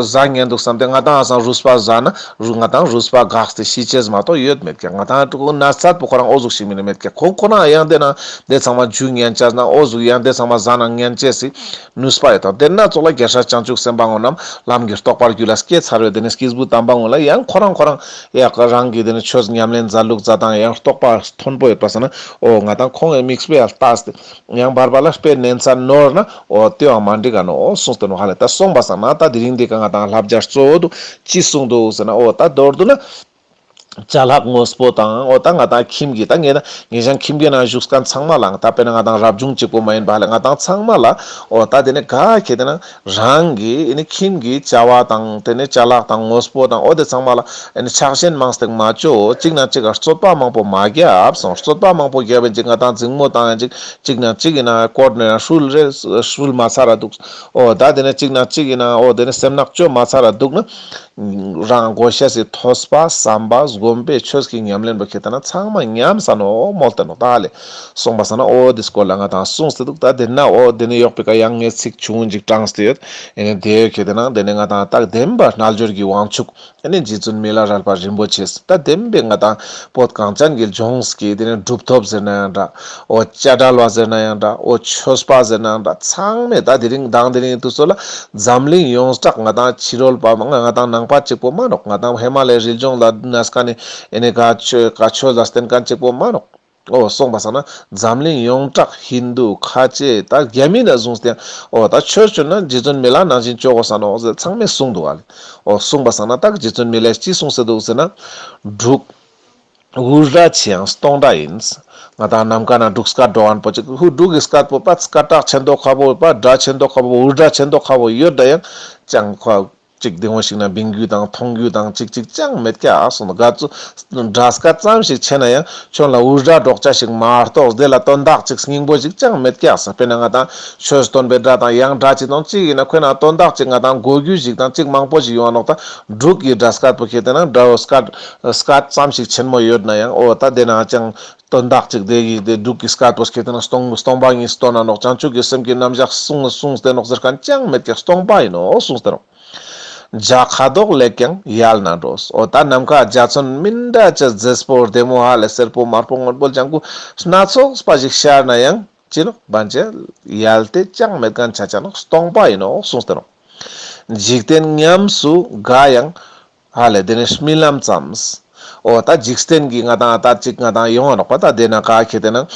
ཟ་ཉན་འདུག་བསམ་སྟེ་ང་དང་སང་རུས་པ་ཟ་ན་རུ་ང་དང་རུས་པ་འགགས་ཏེ་ཤི་ཅེས་མ་གཏོགས་ཡོད་མེད་ཀྱག་ང་དང་ན་ཚད་པོ་ཁོ་རང་འོ་ཟུག་ཤིག་མིན་མེད་ཀྱག་ཁོ་ཁོ་རང་ཡང་དེ་ན་དེ་ཚང་མ་འཇུ་ཉན་ཅེས་ན་འོ་ཟུག་ཡང་དེ་ཚང་མ་ཟ་ན་ཉན་ཅེས་སི། ནུས་པ་ཡོད་དང་དེ་ན་ཚོགས་ལ་རྒྱལ་སྲས་བྱང་ཆུབ་སེམས་དཔའ་ངོ་རྣམས་ལམ་གྱི་རྟོགས་པ་རྒྱུད་ལ་སྐྱེས་ཚར་བའི་དེ་ནི་སྐྱེས་བུ་དམ་པ་ངོ་ལ་ཡང་ཁོ་རང་ཁོ་རང་ཡང་རང་གི་དེ་ནི་ཆོས་ཉམས་ལེན་མཛད་ལུགས་མཛད་དང་ཡང་རྟོགས་པ་མཐོན་པོ་ཡོད་པ་སང་ན་འོ་ང་དང་ཁོང་གི་དམིགས་དཔེ་ཡང་ལྟས་ཏེ་ཡང་བར་བར་ལ་དཔེ་ནན་ཚ་ནོར་ན་འོ་དེ་བ་མ་འགྲིག་ག་ནོག་གསུངས་ཏེ་ནོག་ཧ་ལེ། ད་སོང་པ་སང་ན་ད་དེ་རིང་འདི་ཀ་ང་དང་བསླབ་བྱ་གཙོ་བོ་དུ་ཅི་གསུངས་འདུག་ཟེར་ན་འོ་ད་མདོར་བསྡུ་ན། ཅ་ལག་དངོས་པོ་དང་འོ་ད་ང་དང་ཁྱིམ་གྱི་ད་ངས་ད་ངས་ཀྱང་ཁྱིམ་གྱི་ནང་བཞུགས་མཁན་ཚང་མ་ལ་ད་དཔེར་ན་ང་དང་རབ་བྱུང་གཅིག་པོ་མ་ཡིན་པ་ལ་ང་དང་ཚང་མ་ལ་འོ་ད་དེ་ནི་ག་ཁེ་དེ་ན་རང་གི་ཨེ་ནི་ཁྱིམ་གྱི་བྱ་བ་དང་དེ་ནི་ཅ་ལག་དང་དངོས་པོ་དང་འོ་དེ་ཚང་མ་ལ་ཨེ་ནི་ཆགས་ཞེན་མང་སྟེ་མ་ཅོ་གཅིག་ན་གཅིག་ག་རྩོད་པ་མང་པོ་མ་རྒྱབ་སོང་རྩོད་པ་མང་པོ་རྒྱབ་ཡིན་གཅིག་ང་དང་འཛིང་མོ་བཏང་ཡིན་གཅིག་གཅིག་ན་གཅིག་ཡིན་ན་ཀོར་ནས་ན་ཧྲུལ་རེ་ཧྲུལ་མ་ཚར་ར་འདུག་འོ་ད་དེ་ནི་གཅིག་ན་གཅིག་ཡིན་ན་འོ་དེ་ནི་སེམས་ནག་ཅོ་མ་ཚར་ར་འདུག་ན། རང་གོ་ཤེས་སི་ཐོས་པ་བསམ་པ་སྒོམ་པའི་ཆོས་ཀྱི་ཉམས་ལེན་པོ་ཁེ་ཏེ་ན་ཚང་མ་ཉམས་ས་ནོག་མོལ་ཏེ་ནོག་ད་ལེ། སོང་པ་སང་ན་འོ་དེ་སྐོར་ལ་ང་དང་གསུངས་ཏེ་འདུག་ད་དེ་ན་འོ་དེ་ནི་ཡོག་པའི་ཀ་ཡང་ངས་ཚིག་ཆུང་ངུ་ཅིག་དྲངས་ཏེ་ཡོད། ཨེ་ནི་དེ་ཁེ་ཏེ་ན་དེ་ནི་ང་དང་ད་བདེན་པ་རྣལ་འབྱོར་གྱི་དབང་ཕྱུག་ཨེ་ནི་རྗེ་བཙུན་མི་ལ་རས་པ་རིན་པོ་ཆེ་ད་བདེན་པའི་ང་དང་བོད་གངས་ཅན་གྱི་ལྗོངས་ཀྱི་དེ་ནི་གྲུབ་ཐོབ་ཟེར་ན་ཡང་འདྲ། འོ་བྱ་བྲལ་བ་ཟེར་ན་ཡང་འདྲ། འོ་ཆོས་པ་ཟེར་ན་ཡང་འདྲ། ཚང་མས་ད་དེ་རིང་དང་དེ་རིང་དུས་ཚོད་ལ་འཛམ་གླིང་ཡོངས་གྲགས་ང་དང་ཕྱི་རོལ་པ་མ་ང་དང་ནང་པ་གཅིག་པོ་མ་ནོག་ང་དང་ཧི་མ་ལའི་རི་ལྗོངས་ལ་གནས་མཁན་ནི་ཨེ་ནི་ག་ཆོས་ག་ཆོས་ལ་བརྟེན་མཁན་གཅིག་པོ་མ་ནོག་འོ་སོང་པ་སང་ན་འཛམ་གླིང་ཡོངས་གྲགས་ཧིན་དུ་ཁ་ཆེ་ད་རྒྱ་མི་ན་བཟུང་སྟེ་འོ་ད་ཆོས་ཆོས་ན་རྗེ་བཙུན་མི་ལ་ནང་བཞིན་ཆོས་གོ་ས་ནོག་ཟེར་ཚང་མས་གསུངས་འདུག་ཨ་ལེ། འོ་སོང་པ་སང་ན་ད་རྗེ་བཙུན་མི་ལས་ཅི་གསུངས་ཟེར་འདུག་ཟེར་ན། འབྲུག་དབུ་སྐྲ་ཆེ་ཡང་སྟོང་སྐྲ་ཡིན། ང་དང་ནམ་མཁའ་ན་འབྲུག་སྐད་འགྲོ་མཁན་པོ་ཅིག་ཧུ་འབྲུག་གི་སྐད་པོ་པ་སྐད་གྲགས་ཆེན་མདོག་ཁ་པོ་པ་སྒྲ་ཆེན་མདོག་ཁ་པོ་དབུ་སྐྲ་ཆེན་མདོག་ཁ་པོ་ཡོད་ད་ཡང་ཅང་ཁོ་ཅིག་དེ་འོ་ཞིག་ན་བིང་རྒྱུ་དང་མཐོང་རྒྱུ་དང་ཅིག་ཅིག་ཅང་མེད་ཀྱག་སོང་། དགའ་ཚོ་སྒྲ་སྐད་ཙམ་ཞིག་ཆེ་ན་ཡང་ཁྱོད་ལ་དབུ་སྐྲ་སྒྲོག་ཆ་ཞིག་མ་གཏོགས་དེ་ལ་དོན་དག་ཅིག་སྙིང་པོ་ཞིག་ཅང་མེད་ཀྱག་ས། དཔེར་ན་ང་དང་ཆོས་སྟོན་པའི་སྒྲ་དང་ཡང་སྒྲ་ཅིག་དང་ཅིག་ཡིན་ན་ཁོ་ན་དོན་དག་ཅིག་ང་དང་གོ་རྒྱུ་ཞིག་དང་ཅིག་མང་པོ་ཞིག་ཡོང་ནོག་ད་འབྲུག་གི་སྒྲ་སྐད་པོ་ཁེ་ཏེ་ན་སྒྲ་བོ་སྐད་སྐད་ཙམ་ཞིག་ཆེན་མོ་ཡོད་ན་ཡང་འོ་ད་དེ་ན་ཅང་དོན་དག་ཅིག་དེ་གི་དེ་འབྲུག་གི་སྐད་པོ་ཁེ་ཏེ་ན་སྟོང་སྟོང་པ་ཡིན་སྟོན་ན་ནོག་བྱང་ཆུབ་ཀྱི་སེམས་ཀྱི་རྣམ་གཞག་གསུངས་གསུངས་ཏེ་ནོག་ཟེར་མཁན་ཅང་མེད་ཀྱག་སྟོང་པ་ཡིན་ནོག་གསུངས་ཏེ་ནོག་བྱ་ཁ་དོག་ལེགས་ཀྱང་ཡལ་ན་འགྲོ། འོ་ད་ནམ་མཁའ་འཇའ་ཚོན་མི་འདྲ་ཅིག་མཛེས་པོ་བདེ་མོ་ཧ་ལས་སེར་པོ་དམར་པོ་སྔོན་པོ་ལྗང་ཁུ་སྣ་ཚོགས་པ་ཞིག་ཤར་ན་ཡང་ཅི་ནོག་བན་ཆེ་ཡལ་ཏེ་ཅང་མེད་མཁན་ཆ་ཆ་ནོག་སྟོང་པ་ཡིན་ནོག་གསུངས་ཏེ་ནོག་འཇིག་རྟེན་ཉམས་སུ་དགའ་ཡང་ཧ་ལས་དེ་ནི་རྨི་ལམ་ཙམ། འོ་ད་འཇིག་རྟེན་གྱི་ང་དང་ད་ཅིག་ང་དང་ཡོང་བ་ནོག་པ། ད་དེ་ན་ག་ཁེ་ཏེ་ན་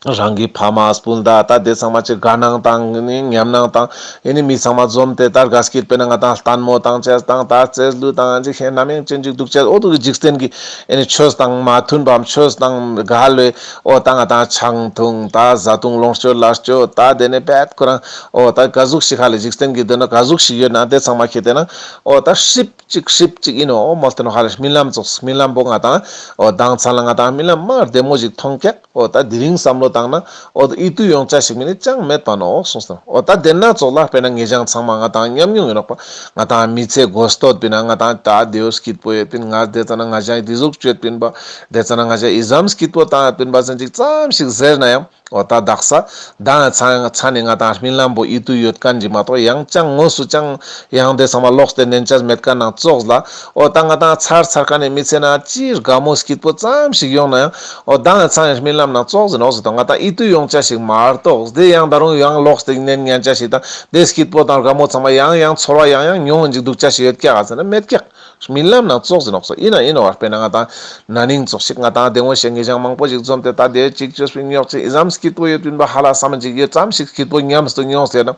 རང་གི་ཕ་མ་སྤུན་ཟླ་ད་དེ་ཚང་མ་ཅིག་དགའ་སྣང་དང་ནི་ཉམས་སྣང་དང་ཨེ་ནི་མི་ཚང་མ་འཛོམས་ཏེ་ད་དགའ་སྐྱིད་པོ་ན་ང་ཏང་ལྟད་མོ་བཏང་ཅེས་དང་ད་རྩེད་ལུ་དང་ཅིག་ཧེ་ནམ་ཡང་ཅན་ཅིག་འདུག་ཅེས་འོ་དུ་གི་འཇིག་རྟེན་གྱི་ཨེ་ནི་ཆོས་དང་མ་མཐུན་པའམ་ཆོས་དང་འགལ་བའི་འོ་ད་ང་ཏང་ཆང་འཐུང་ད་བཟའ་བཏུང་ལོངས་སྤྱོད་ལ་སྤྱོད་ད་དེ་ནས་བེད་ཁོ་རང་འོ་ད་ག་ཟུག་ཞིག་ཧ་ལས་འཇིག་རྟེན་གྱི་དོན་ན་ག་ཟུག་ཞིག་ཡོད་ན་དེ་ཚང་མ་ཁྱེད་དེ་ན་འོ་ད་ཧྲིབ་ཅིག་ཧྲིབ་ཅིག་ཡིན་ནོ། མོལ་ཏེ་ནོ་ཧ་ལས་རྨི་ལམ་ཙོགས་རྨི་ལམ་པོ་ང་ཏང་འོ་དང་ཚང་ལ་ང་ཏང་རྨི་ལམ་མ་བདེ་མོ་ཞིག་མཐོང་ཀྱག་འོ་ད་དེ་རིང་བསམ་བློ་བཏང་ན་འོ་ད་ཨིད་ཏུ་ཡོང་ཆ་ཞིག་མིན་ནི་ཅང་མེད་པ་ནོ་གསུངས་སོ། འོ་ད་དེ་ན་ཙོགས་ལ་དཔེར་ན་ངེད་ཅག་ཚང་མ་ང་ཏང་ཉམས་མྱོང་ཡིན་ནོག་པ། ང་ཏང་མི་ཚེ་གོ་སྟོད་པིན་ན་ང་ཏང་ད་དེའོ་སྐྱིད་པོ་ཡོད་པིན། ང་དེ་ཙ་ན་ང་ཅག་དེ་ཟུག་སྤྱོད་པིན་པ། དེ་ཙ་ན་ང་ཅག་ཨི་ཙམ་སྐྱིད་པོ་བཏང་ཡོད་པིན་པ་ཟེར་ཅིག་ཙམ་ཞིག་ཟེར་ན་ཡང་འོ་ད་དག་ས་ད་ཚང་ཚང་ནི་ང་ཏང་རྨི་ལམ་པོ་ཨིད་ཏུ་ཡོད་མཁན་ཅིག་མ་གཏོགས་ཡང་ཅང་དངོས་སུ་ཅང་ཡང་དེ་ཚང་མ་ལོག་སྟེ་ནན་ཆ་མེད་མཁན་ནང་ཙོགས་ལ་འོ་ད་ང་ཏང་ཚར་ཚར་མཁན་ནི་མི་ཚེ་ན་ཅི་དགའ་མོ་སྐྱིད་པོ་ཙམ་ཞིག་ཡོང་ན་ཡང་འོ་ད་ཚང་རྨི་ལམ་ནང་ཙོགས་ཟིན་ནོག་ཟེར་དང་ང་ཏང་ཨིད་ཏུ་ཡོང་ཆ་ཞིག་མ་གཏོགས་དེ་ཡང་ད་རུང་ཡང་ལོག་སྟེ་ནན་ཉན་ཆ་ཞིག་དང་དེ་སྐྱིད་པོ་དང་དགའ་མོ་ཚང་མ་ཡང་ཡང་ཚོར་བ་ཡང་ཡང་མྱོང་ཅིག་འདུག་ཆ་ཞིག་ཡོད་ཀྱག་ཟེར་ན་མེད་ཀྱག་རྨི་ལམ་ནང་ཙོགས་ཟིན་ནོག་སོ། ཡིན་ན་ཡིན་ནོ་བར་དཔེར་ན་ང་ཏང་ན་ནིང་ཙོགས་ཤིག་ང་ཏང་དེ་སྔོན་ཞེ་ངེད་ཅག་མང་པོ་ཞིག་འཛོམས་ཏེ་ད་དེ་ཅིག་ཅོས་པིན་ཉོག་ཅིག་ཨི་ཙམ་སྐྱིད་པོ་ཡོད་པིན་པ་ཧ་ལ་བསམ་ཅིག་ཡོད་ཙམ་ཞིག་སྐྱིད་པོ་ཉམས་སུ་མྱོང་ཟེར་ན།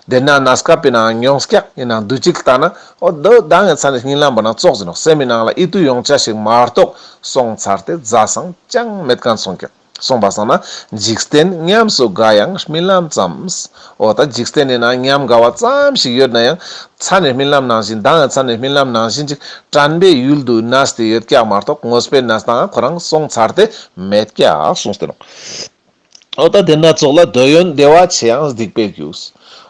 དེ་ན་གནས་སྐབས་པིན་ན་མྱོང་ཀྱག་ཡིན་ན་དུས་ཅིག་ལྟ་ན་འོ་དོ་ད་ངས་ཚ་ནི་རྨི་ལམ་པོ་ནང་ཙོགས་ཟིན་ནོག་སེམས་མི་ནང་ལ་ཨིད་ཏུ་ཡོང་ཆ་ཞིག་མ་གཏོགས་སོང་ཚར་ཏེ་རྫ་སང་ཅང་མེད་མཁན་སོང་ཀྱག་སོང་པ་སང་ན་འཇིག་རྟེན་ཉམས་སུ་དགའ་ཡང་རྨི་ལམ་ཙམ། འོ་ད་འཇིག་རྟེན་ནི་ན་ཉམས་དགའ་བ་ཙམ་ཞིག་ཡོད་ན་ཡང་ཚ་ནི་རྨི་ལམ་ནང་བཞིན་ད་ཡང་ཚ་ནི་རྨི་ལམ་ནང་བཞིན་ཅིག་དྲན་པའི་ཡུལ་དུ་གནས་ཏེ་ཡོད་ཀྱག་མ་གཏོགས་དངོས་པོའི་གནས་སྟངས་ཁོ་རང་སོང་ཚར་ཏེ་མེད་ཀྱག་གསུངས་ཏེ་ནོག་འོ་ད་དེ་ན་ཙོགས་ལ་འདོད་ཡོན་བདེ་བ་ཆེ་ཡང་སྡིག་པའི་རྒྱུ།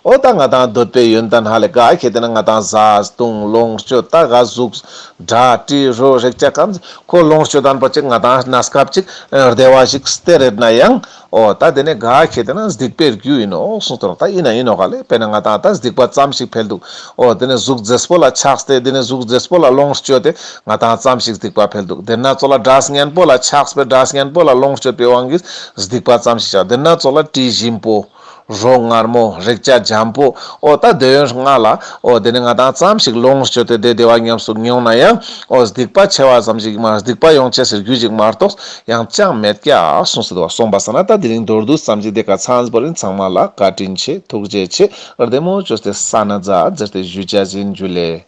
འོ་ད་ང་ཏང་འདོད་པའི་ཡོན་ཏན་ཧ་ལས་ག་ཁེ་དེ་ན་ང་ཏང་བཟའ་བཏུང་ལོངས་སྤྱོད་ད་ག་གཟུགས་སྒྲ་དྲི་རོ་རེག་བྱ་ཀམ་ཁོ་ལོངས་སྤྱོད་དང་པོ་ཅིག་ང་ཏང་གནས་སྐབས་ཅིག་བདེ་བ་ཞིག་སྟེར་རེད་ན་ཡང་འོ་ད་དེ་ནས་ག་ཁེ་དེ་ན་སྡིག་པའི་རྒྱུ་ཡིན་ནོ་གསུངས་ཏེ་ནོག་ད་ཡིན་ན་ཡིན་ནོག་ག་ལེ། དཔེར་ན་ང་ཏང་ད་སྡིག་པ་ཙམ་ཞིག་འཕེལ་འདུག་འོ་དེ་ནས་གཟུགས་མཛེས་པོ་ལ་ཆགས་ཏེ་དེ་ནས་གཟུགས་མཛེས་པོ་ལ་ལོངས་སྤྱོད་དེ་ང་ཏང་ཙམ་ཞིག་སྡིག་པ་འཕེལ་འདུག་དེ་ན་ཙོགས་ལ་སྒྲ་སྙན་པོ་ལ་ཆགས་པའི་སྒྲ་སྙན་པོ་ལ་ལོངས་སྤྱོད་པའི་དབང་གིས་སྡིག་པ་ཙམ་ཞིག་བྱ། དེ་ན་ཙོགས་ལ་དྲི་ཞིམ་པོ་རོ་མངར་མོ་རེག་བྱ་འཇམ་པོ་འོ་ད་འདོད་ཡོན་ལྔ་ལ་འོ་དེ་ནི་ང་ཏང་ཙམ་ཞིག་ལོངས་སྤྱོད་དེ་དེ་བདེ་བ་ཉམས་སུ་མྱོང་ན་ཡང་འོ་སྡིག་པ་ཆེ་བ་ཙམ་ཞིག་མ་སྡིག་པ་ཡོང་ཆེས་སི་རྒྱུ་ཞིག་མ་གཏོགས་ཡང་ཅང་མེད་ཀྱག་གསུངས་སོ། འདུག་པ་སོང་པ་སང་ན་ད་དེ་རིང་མདོར་བསྡུས་ཙམ་ཞིག་དེ་ཀ་ཚང་བོ་རིན་ཚང་མ་ལ་བཀའ་དྲིན་ཆེ་ཐུགས་རྗེ་ཆེ། བདེ་མོ་བཅོས་ཏེ་ས་ན་ཛ་ཛེར་ཏེ་ཞུ་ཅེས་ཡིན། ཇུ་ལེ།